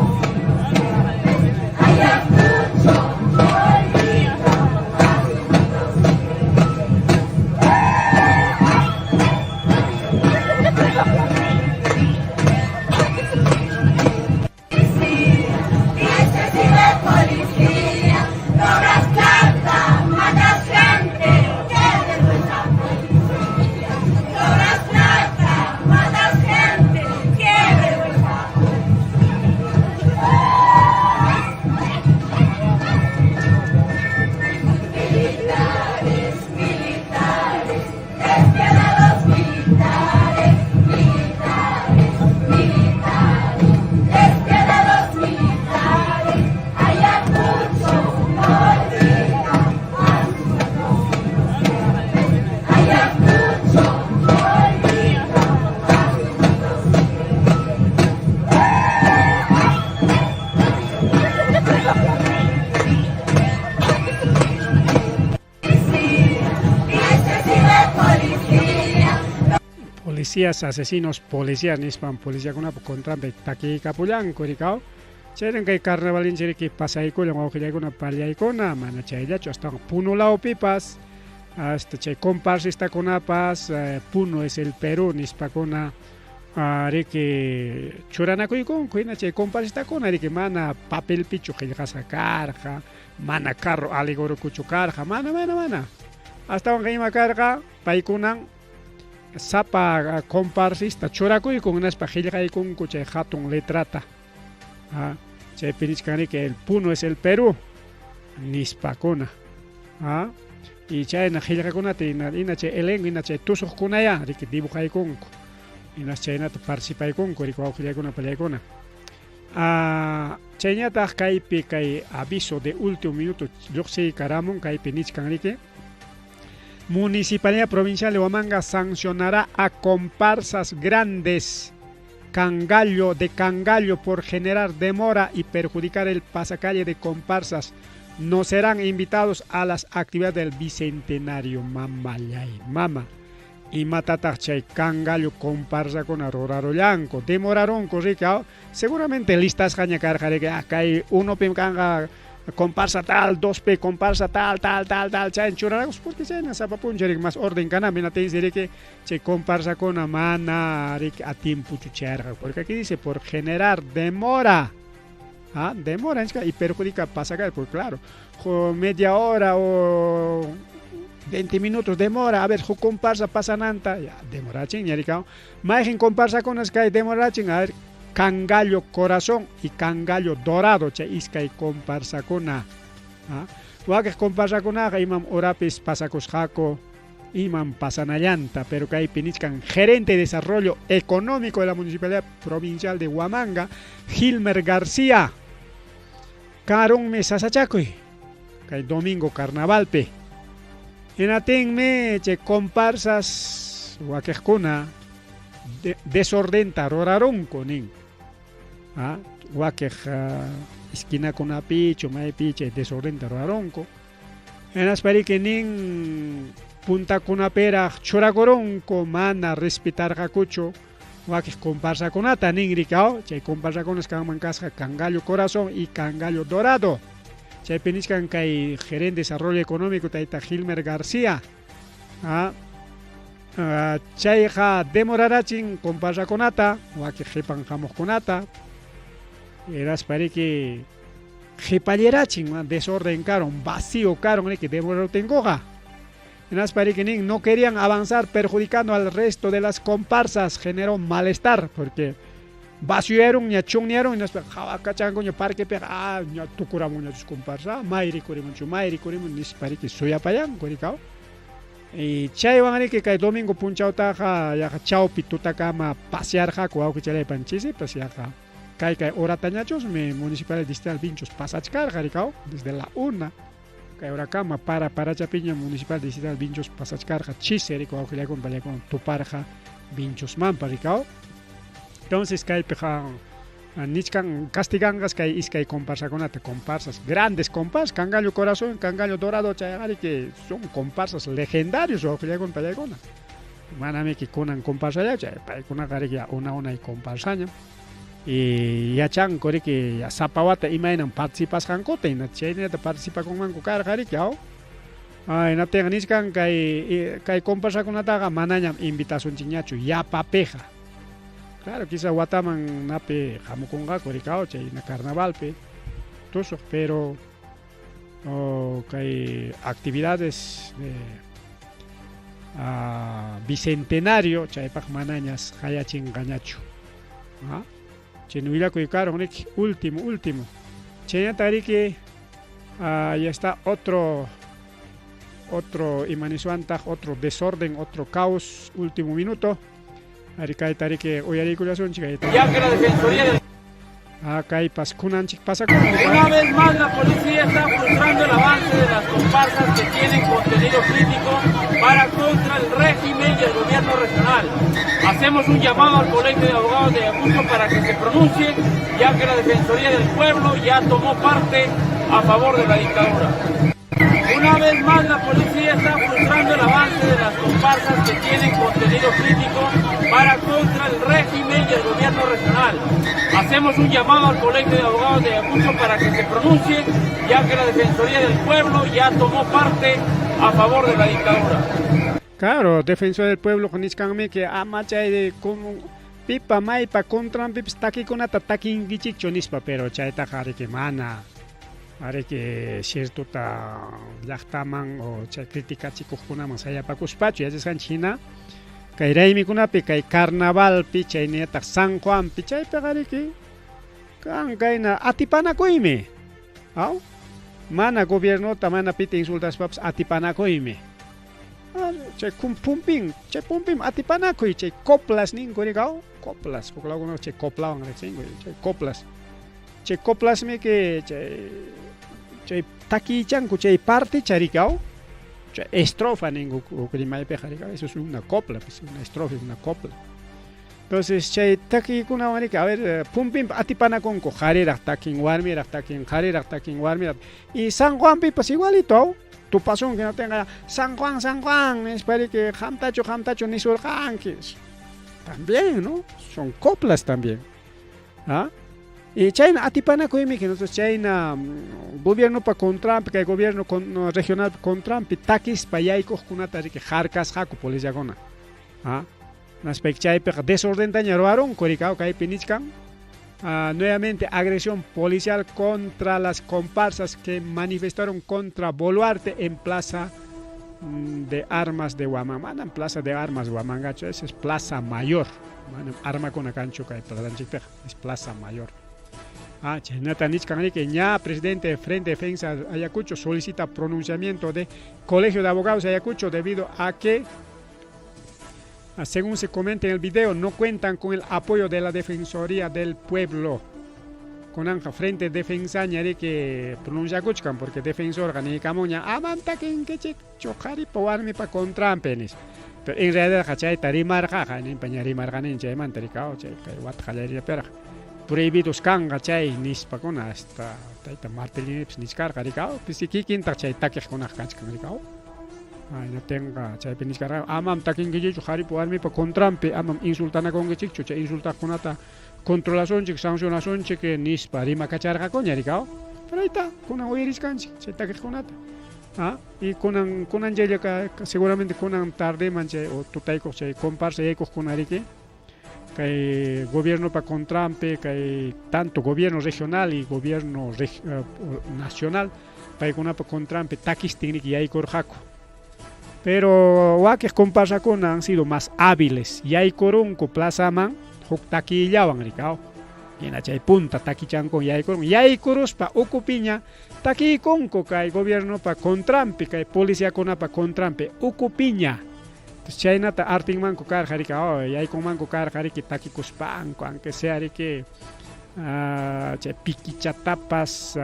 Policías, asesinos, policías nispan policiakunapa contranpi takiykapullanku rikaw. Chaynan kay carnavalinchik riki pasaykullan wawqillaykuna pallaykuna, mana chayllachu astawan Puno lawpipas hasta chay comparsistakunapas Puno es el Perú nispakuna riki churanakuykunku hina chay comparsistakuna riki mana papelpichu qillqasqa karqa, mana carro alegóricochu karqa, mana mana mana. Astawanqa ima karqa paykunan sapa comparsista churakuykun hinaspa qillqaykunku chay hatun letrata. Ah, chaypi nichkan riki el Puno es el Perú nispakuna. Ah, y chayna qillqakunata ina, ina chay elenco ina chay tusuqkunaya riki dibujaykunku. Hinas chaynata participaykunku riki wawqillaykuna pallaykuna. Ah, chayñataq kaypi kay aviso de último minuto lluqsiykaramun kaypi nichkan riki. Municipalidad Provincial de Huamanga sancionará a comparsas grandes Cangallo de Cangallo por generar demora y perjudicar el pasacalle de comparsas. No serán invitados a las actividades del Bicentenario. Mamayay, mama. Imatataq chay Cangallo comparsakuna rurarullanku, demorarunku riki, seguramente listasqaña karqa riki, ah, kay unopim kanqa comparsa tal, dospi comparsa tal, tal, tal, tal, chayna churarakus, porque chayna sapa puncha riki mas orden kananpi, hinaptinsi riki chay comparsakuna mana riki a tiempochu chayarqa, porque aquí dice por generar demora. Ah, demora y perjudica pasacalle, porque claro, media hora o 20 minutos demora, a ver, huk comparsa pasananta, ya, demorachin, ña rikaw. Mayqin comparsakunas kay demorachin, a ver, Cangallo Corazón y Cangallo Dorado, chay iskay comparsakuna. Ah, wakiq comparsakunaqa imam horapis pasakusqaku, imam pasanallanta, pero kaypi nichkan gerente de desarrollo económico de la Municipalidad Provincial de Huamanga, Gilmer García. Karunmi sasachakuy kay domingo carnavalpi. Hinatinmi chay comparsas wakiqkuna desordenta rurarunku nin. Ah, wakiq esquinakunapichu maypi chay desordenta rurarunku. Hinaspa riki nin puntakunapiraq churakurunku mana respetarqakuchu wakiq comparsakunata nin riki, chay comparsakunas kanman kasqa Cangallo Corazón y Cangallo Dorado. Chaypi nichkan kay gerente de desarrollo económico tayta Gilmer García. Ah, chayqa demorarachin comparsakunata wakiq qipan hamuqkunata. Hinaspa riki qhipallerachin, desorden karon, vacío karon riki demoraruptinkuqa. Hinaspa riki nin no querían avanzar perjudicando al resto de las comparsas, generó malestar porque vaciaron ña chunniaron hinaspa hawakachanku ña parquepiqa, ah, ña tukuramunña sus comparsa, may rikurimunchu, may rikurimun nispa riki suyapayanku rikaw. Y chaywan riki kay domingo punchawtaqa yaqa chawpi tutakama pasearqaku wawqichallaypan chisipas yaqa kay kay horatañachusmi Municipalidad Distrital Vinchos pasachkarqa rikaw desde la 1 kay horakama para parachapiña Municipal Distrital Vinchos pasachkarqa chisi rikaw wawqillaykuna pallaykuna tuparqa Vinchosmanpa rikaw. Entonces kaypiqa nichkan castiganqas kay iskay comparsakunata, comparsas, grandes comparsas, Cangallo Corazón, Cangallo Dorado, chayqa riki son comparsas legendarios wawqillaykuna pallaykuna. Manamiki kunan comparsallachu, chay paykunaqa riki una unay comparsañam. Y yachanku riki sapa wata imaynam participasqankuta, hina chaynata participakunmanku karqa riki, aw. Ay, hinaptinqa nichkan kay kay comparsakunataqa manañam invitasunchikñachu yapapiqa. Claro, quizá wataman napi hamukunqaku rikaw chayna carnavalpi tusuq, pero kay actividades de bicentenario chaypaq manañas hayachinqañachu. Ah, chayna willakuy karon riki último, último. Chaynata riki ya está otro otro imaniswantaq otro desorden, otro caos, último minuto. Ari kayta riki uyariykullasunchik kayta. Ya que la Defensoría del Ah, kaypas kunanchik pasakun. Una vez más la policía está frustrando el avance de las comparsas que tienen contenido crítico para contra el régimen y el gobierno regional. Hacemos un llamado al Colegio de Abogados de Ayacucho para que se pronuncie, ya que la Defensoría del Pueblo ya tomó parte a favor de la dictadura. Una vez más la policía está frustrando el avance de las comparsas que tienen contenido crítico para contra el régimen y el gobierno regional. Hacemos un llamado al Colegio de Abogados de Ayacucho para que se pronuncie, ya que la Defensoría del Pueblo ya tomó parte a favor de la dictadura. Claro, Defensor del Pueblo nichkanmi que ama chay de como pipa maypa contranpipas takikunata takinkichikchu nispa, pero chaytaqa ariki mana ariki ciertota llaqtaman o chay criticachikuqkunaman sayapakuspachu yachasqanchik hina kay raymikunapi kay carnavalpi chaynillataq San Juanpi chaypiqa ariki kan kayna atipanakuymi aw mana gobiernota mana pita insultaspapas atipanakuymi chay pumpin chay pumpin atipanakuy chay coplas ninku rikaw coplas huk lawkunaqa chay coplawan riqsinku chay coplas chay coplasmi que chay chay takiychanku chay partecha rikaw chay estrofa ninku huk rimaypiqa rikaw eso es una copla pues una estrofa es una copla entonces chay takiykunawan riki a ver pumpinpa atipanakunku qariraq takin warmiraq takin qariraq takin warmiraq y San Juanpipas igualito aw tupasunki hinaptinqa San Juan San Juan nispa riki qamtachu qamtachu nisurqanki también no son coplas también ¿ah? Y chayna atipanakuymi nosotros chayna gobiernopa contranpi kay gobierno con, regionalpa contranpi takispa yaykuqkunata riki harkasqaku policiakuna ¿ah? Naspayki chaypiqa desordentaña ruwarunku rikaw kaypi nichkan nuevamente agresión policial contra las comparsas que manifestaron contra Boluarte en Plaza de Armas de Huamanga. Manam Plaza de Armas Huamangachu, esa es Plaza Mayor. Manam armakuna kanchu kay plazanchikpiqa, es Plaza Mayor. Ah, chaynata nichkan riki ña presidente de Frente Defensa Ayacucho solicita pronunciamiento de Colegio de Abogados de Ayacucho debido a que, según se comenta en el video, no cuentan con el apoyo de la Defensoría del Pueblo. Kunanqa Frente Defensaña riki pronunciakuchkan porque defensorqa niykamunña amam takinkichikchu qharipa warmipa contranpi nispa. Pero en realidadqa chayta rimarqaqa ninpa ña rimarqanin chaymanta rikaw chay kay wata qallarillapiraq prohibidos kanqa chay nispakuna hasta tayta Martellinipas nichkarqa rikaw pisi kikintaq chay takiqkunaqa kachkan rikaw. Hinaptinqa chaypi nichkarqa amam takinkichikchu qharipa warmipa contranpi amam insultanakunkichikchu chay insultaqkunata controlasunchik sancionasunchik nispa rimakacharqakuña rikaw. Pero ahí está kunan uyarichkanchik chay takiqkunata. Ah, y kunan kunan chayllaqa seguramente kunan tardeman chay o tutaykuq chay comparsa yaykuqkuna riki kay gobiernopa contranpi kay tanto gobierno regional y gobierno nacional paykunapa contranpi takistin riki yaykurqaku. Pero wakiq comparsakuna han sido más hábiles yaykurunku plazaman huk takiyllawan rikaw. Hina chay punta takichankun yaykurun yaykuruspa ukupiña takiykunku kay gobiernopa contranpi kay policiakunapa contranpi ukupiña. Entonces chaynata artinmanku karqa riki oh, yaykunmanku karqa riki takikuspanku aunque sea riki chay pikichatapas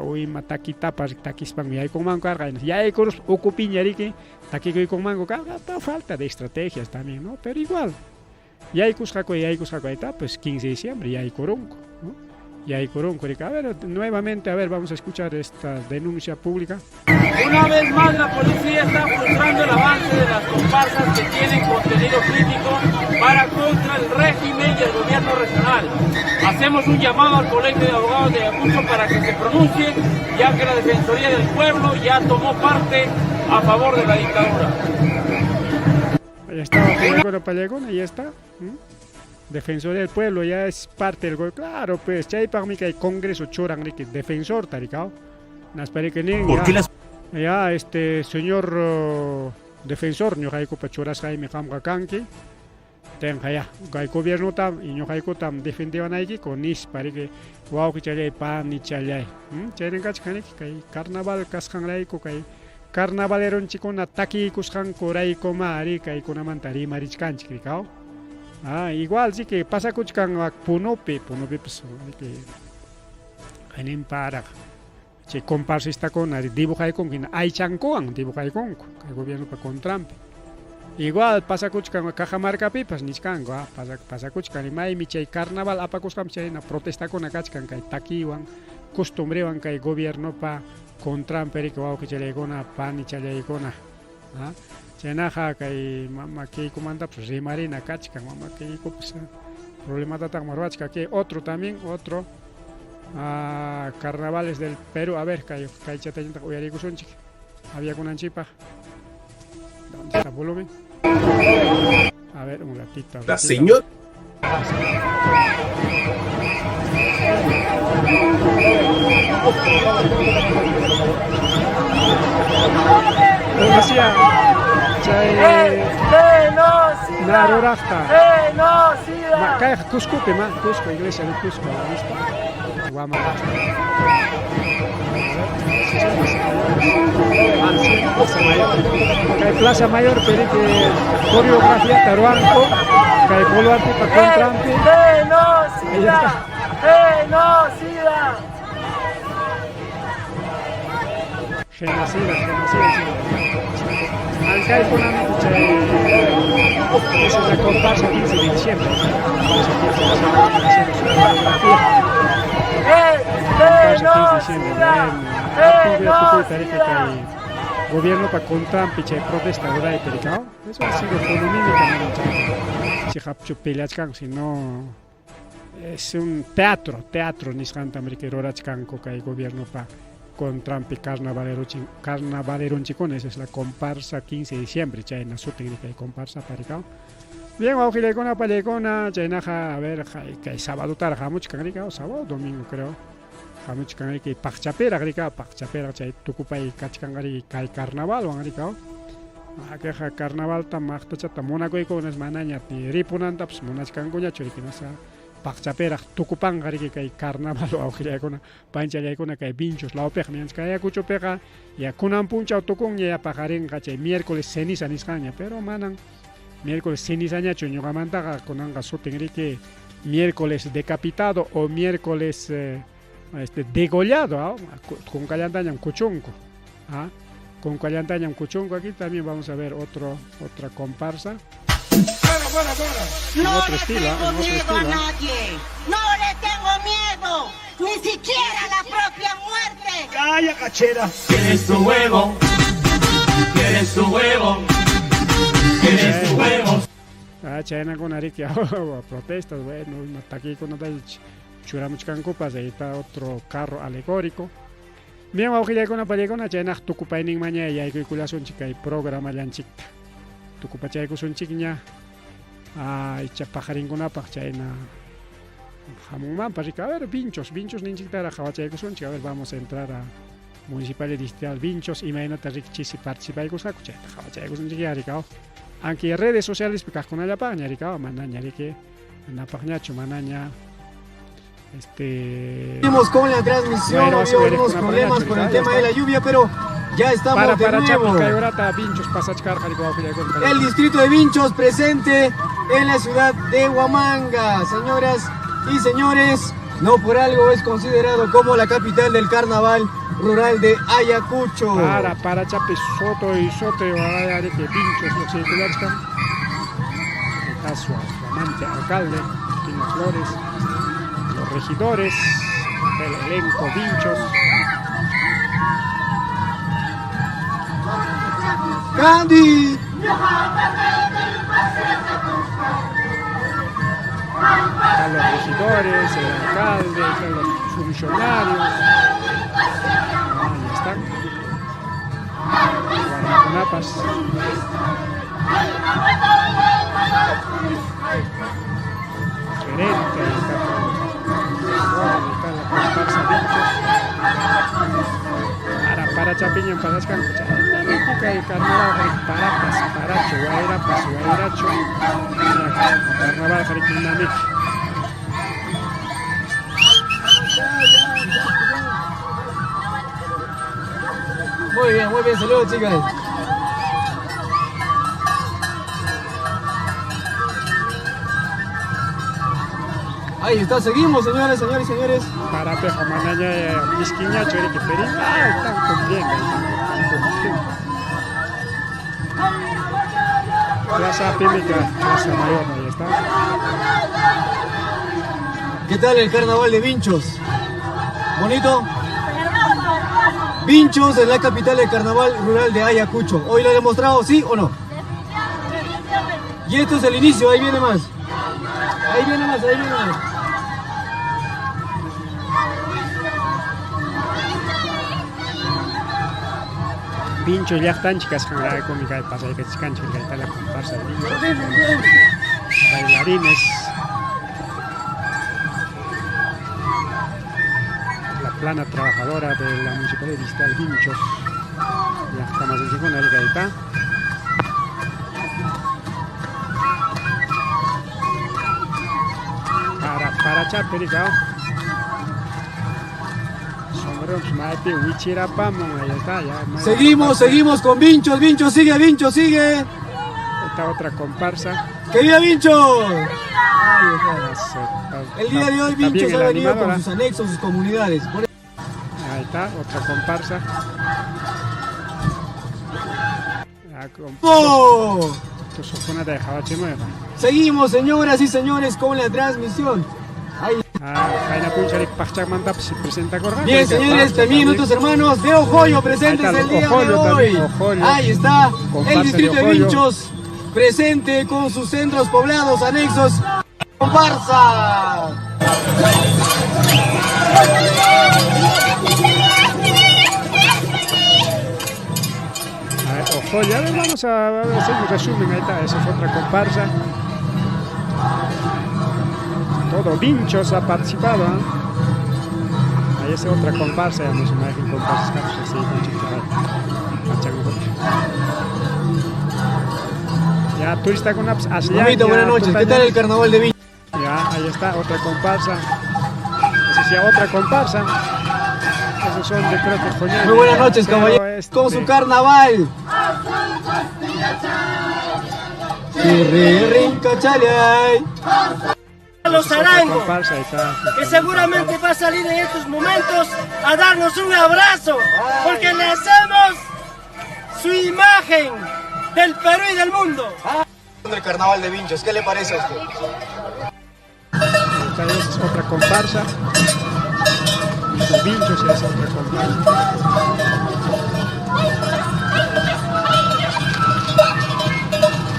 o ima takitapas takispanku yaykunmanku karqa yaykuruspa ukupiña riki takikuykunmanku karqa falta de estrategias también no pero igual yaykusqaku yaykusqaku ahí está pues 15 de diciembre yaykurunku ¿no? Yaykurunku riki a ver nuevamente a ver vamos a escuchar esta denuncia pública. Una vez más la policía está frustrando el avance de las comparsas que tienen contenido crítico para contra el régimen y el gobierno regional. Hacemos un llamado al Colegio de Abogados de Ayacucho para que se pronuncie, ya que la Defensoría del Pueblo ya tomó parte a favor de la dictadura. Ahí está, Pallagona, ya está. Defensoría del Pueblo ya es parte del gobierno. Claro, pues, chaypaqmi kay Congreso churan riki defensor tarikaw. Naspariki nin ¿Por qué las ya este señor defensor ñuqaykupa churasqaymi qamqa kanki. Tenqa ya kay gobiernotam y ñuqaykutam defendiwanaykiku nispa riki wawqichallay panichallay. Chayrin kachkan riki kay carnaval kasqanrayku kay carnavaleronchikuna takiykusqankuraykumá ari kaykunamanta rimarichkanchik rikaw. Ah, igual sí que pasakuchkan Punopi, Punopipas riki hayninparaq chay comparsistakuna dibujaykunku hina aychankuwan dibujaykunku kay gobiernopa contranpi. Igual pasakuchkan Cajamarcapipas nichkanku, pasakuchkan maymi chay carnaval apakusqanpi chayna protestakuna kachkan kay takiwan, costumbrewan kay gobiernopa contranpi riki wawqichallaykuna, panichallaykuna. Chaynaqa kay mama kaykumantapas rimarina kachkan, mama kaykupas problematataqmi ruwachkan. Aquí otro también, otro carnavales del Perú. A ver, kay kaychatallataq uyarikusunchik aviakunanchikpaq. ¿Dónde está volumen? A ver, un ratito. La señora. Policía, chay Naruraqta. Kayqa Cuscopi, ma, Cusco, iglesia de Cusco, ¿viste? Guama. Plaza Mayor. Kay Plaza Mayor, pero que coreografía taruanco, kay Boluarte pa contrampi. ¡Genocida! ¡Genocida! Genocida, genocida. Ancay chay, esa es la comparsa 15 de diciembre. Comparsa 15 de diciembre, haciendo su coreografía. Comparsa 15 de diciembre, bueno, gobierno pa contrampi chay protesta ruray pericao. Eso ha sido fonomímica, chiqapchu peleachkan, sino es un teatro, teatro nisqanta riki rurachkanku kay gobierno pa contrampi carnavaleronchikuna. Esa es la comparsa 15 de diciembre, chayna sutin kay comparsa paricao. Bien, wawqillaykuna, pallaykuna, chaynaqa, a ver, kay sábado taraq hamuchkan rikao, sábado, domingo creo. Hamuchkan riki paqchapiraq rikao, paqchapiraq chay tukupay kachkan riki kay carnavalwan rikao. Akayqa carnavalta maqtachata munakuykunas manaña ripunantapas munachkankuñachu riki, nasa paqchapiraq tukupanqa riki kay carnaval wawqillaykuna, panchallaykuna kay Vinchos lawpiqa mianchik Ayacuchopiqa ya kunan punchaw tukunña ya paqarinqa chay miércoles ceniza nisqanña, pero manan miércoles cenizañachu ñuqamantaqa kunanqa sutin riki miércoles decapitado o miércoles degollado, kunkallantañam kuchunku, kunkallantañam kuchunku. Aquí también vamos a ver otra comparsa. No otro le estilo, tengo en otro miedo estilo, a nadie. No le tengo miedo, ni siquiera a la propia muerte. ¡Calla, cachera! ¿Quieres tu huevo? ¿Quieres tu huevo? ¿Quieres tu huevo? Chaynakuna riki protestas, bueno, takikunata churamuchkankupas, ahí está otro carro alegórico. Bien, wawqillaykuna, pallaykuna, chaynaq tukupayninmaña yaykuykullasunchik kay programallanchikta. Tukupachaykusunchikña, icha pajarinkunapaq chayna hamunmanpas riki. A ver, Vinchos, Vinchos ninchiktaraq qhawachaykusunchik. A ver, vamos a entrar a Municipal Distrital Vinchos, imaynata riki chisi participaykusqaku, chayta qhawachaykusunchik ya rikao. Aunque redes sociales kaqkunallapaqña rikao, manaña riki, manapaqñachu, manaña. Seguimos con la transmisión, Bueno, había algunos problemas con el tema de la lluvia, pero ya estamos para, de para nuevo. Chapi, Cayorata, Vinchos, pasachkar, Jalisco, Jalisco, El distrito de Vinchos presente en la ciudad de Huamanga. Señoras y señores, no por algo es considerado como la capital del carnaval rural de Ayacucho. Para Chapi, Soto y Soto, y que Vinchos, los circulares. Está su amante alcalde, Tino Flores, los regidores, el elenco Vinchos. ¡Candy! Están los regidores, el alcalde, están los funcionarios. Ahí están. Guardaconapas. Gerente, ahí está todo. Ahí está la comparsa Vinchos. Para Chapiña en Pasascan, kay carnaval parapas, paracho, guairapas, guairacho, carnaval jarikinamik. Muy bien, saludos chicas. Ahí está, seguimos, señores, señores y señores. Para peja manaña, miskiñacho, que perín. Ah, están cumpliendo, están cumpliendo. Plaza Pímica, Plaza Mayor, ahí está. ¿Qué tal el carnaval de Vinchos? ¿Bonito? Vinchos es la capital del carnaval rural de Ayacucho. ¿Hoy lo he demostrado, sí o no? Y esto es el inicio, ahí viene más. Ahí viene más, ahí viene más. Vinchos llaqtanchik kasqanraykumi kay pasaykachiskanchik kaytalla comparsa de Vinchos. Bailarines. La plana trabajadora de la Municipalidad Distrital Vinchos. Llaqtamasinchikkuna kayta. Para parachapirika. Sombrero maypi wichirapamun, ahí está, ya. Seguimos, seguimos con Vinchos, Vinchos sigue, Vinchos sigue. Esta otra comparsa. ¡Que viva Vinchos! El día de hoy Vinchos ha venido con sus anexos, sus comunidades. Ahí está, otra comparsa. ¡Oh! Seguimos, señoras y señores, con la transmisión. Ahí. Bien, señores, también nuestros hermanos de Ojoyo presentes el día de hoy. Ahí está el distrito de Vinchos presente con sus centros poblados anexos. ¡Comparsa! Ojoyo, a ver, vamos a hacer un resumen. Ahí está, esa es otra comparsa. Todo Vinchos ha participado, ¿eh? Ahí es otra comparsa, ya no se me dejen comparsas, así, con chiquita. Ya, turista con apps, Mamito, buenas noches. ¿Qué tal el carnaval de Vinchos? Ya, ahí está, otra comparsa. Esa sí, otra comparsa. Esos son de, creo que Joñani. Muy buenas noches, caballeros. Con su carnaval. Los Arango, que seguramente va a salir en estos momentos a darnos un abrazo, porque le hacemos su imagen del Perú y del mundo. El carnaval de Vinchos, ¿qué le parece a usted? Esta es otra comparsa. Los Vinchos es otra comparsa.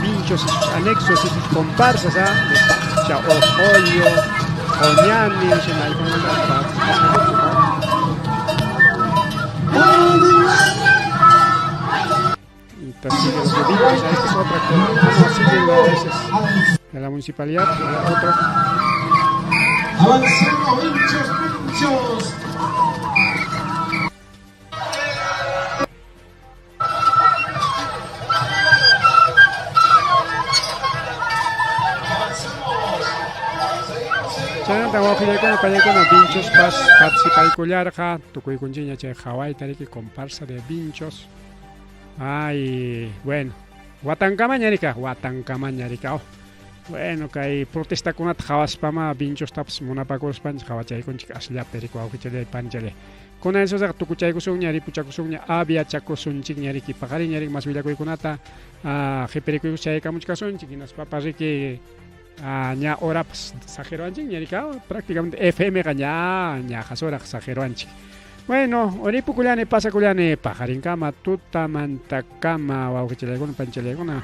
Vinchos y sus anexos y sus comparsas, ¿ah? De Pacha, Ojoyo, Oñani, Entonces, los de Vinchos, esta es otra no, siguen de la municipalidad, otra. Avancemos, Vinchos, Vinchos. Chaynata wawqillaykuna pallaykuna Vinchos pas participaykullarqa tukuykunchikña chay hawayta riki comparsa de Vinchos. Ay, bueno, watankamaña rika, watankamaña rika. Oh. Bueno, kay protestakunata hawaspama Vinchostapas munapakuspanchik hawachaykunchik asllapi riki wawqichalay panchalay. Kunan esosaqa tukuchaykusunña ripuchakusunña aviachakusunchikña riki paqariña riki mas willakuykunata qhipirikuykus chaykamuchkasunchik hinaspapas riki ña horapas saqiruwanchikña riki prácticamente FM qa ña ñaqa saqiruwanchik. Bueno, ripukullani pasakullani paqarinkama tutamantakama wawqichalaykuna panchalaykuna.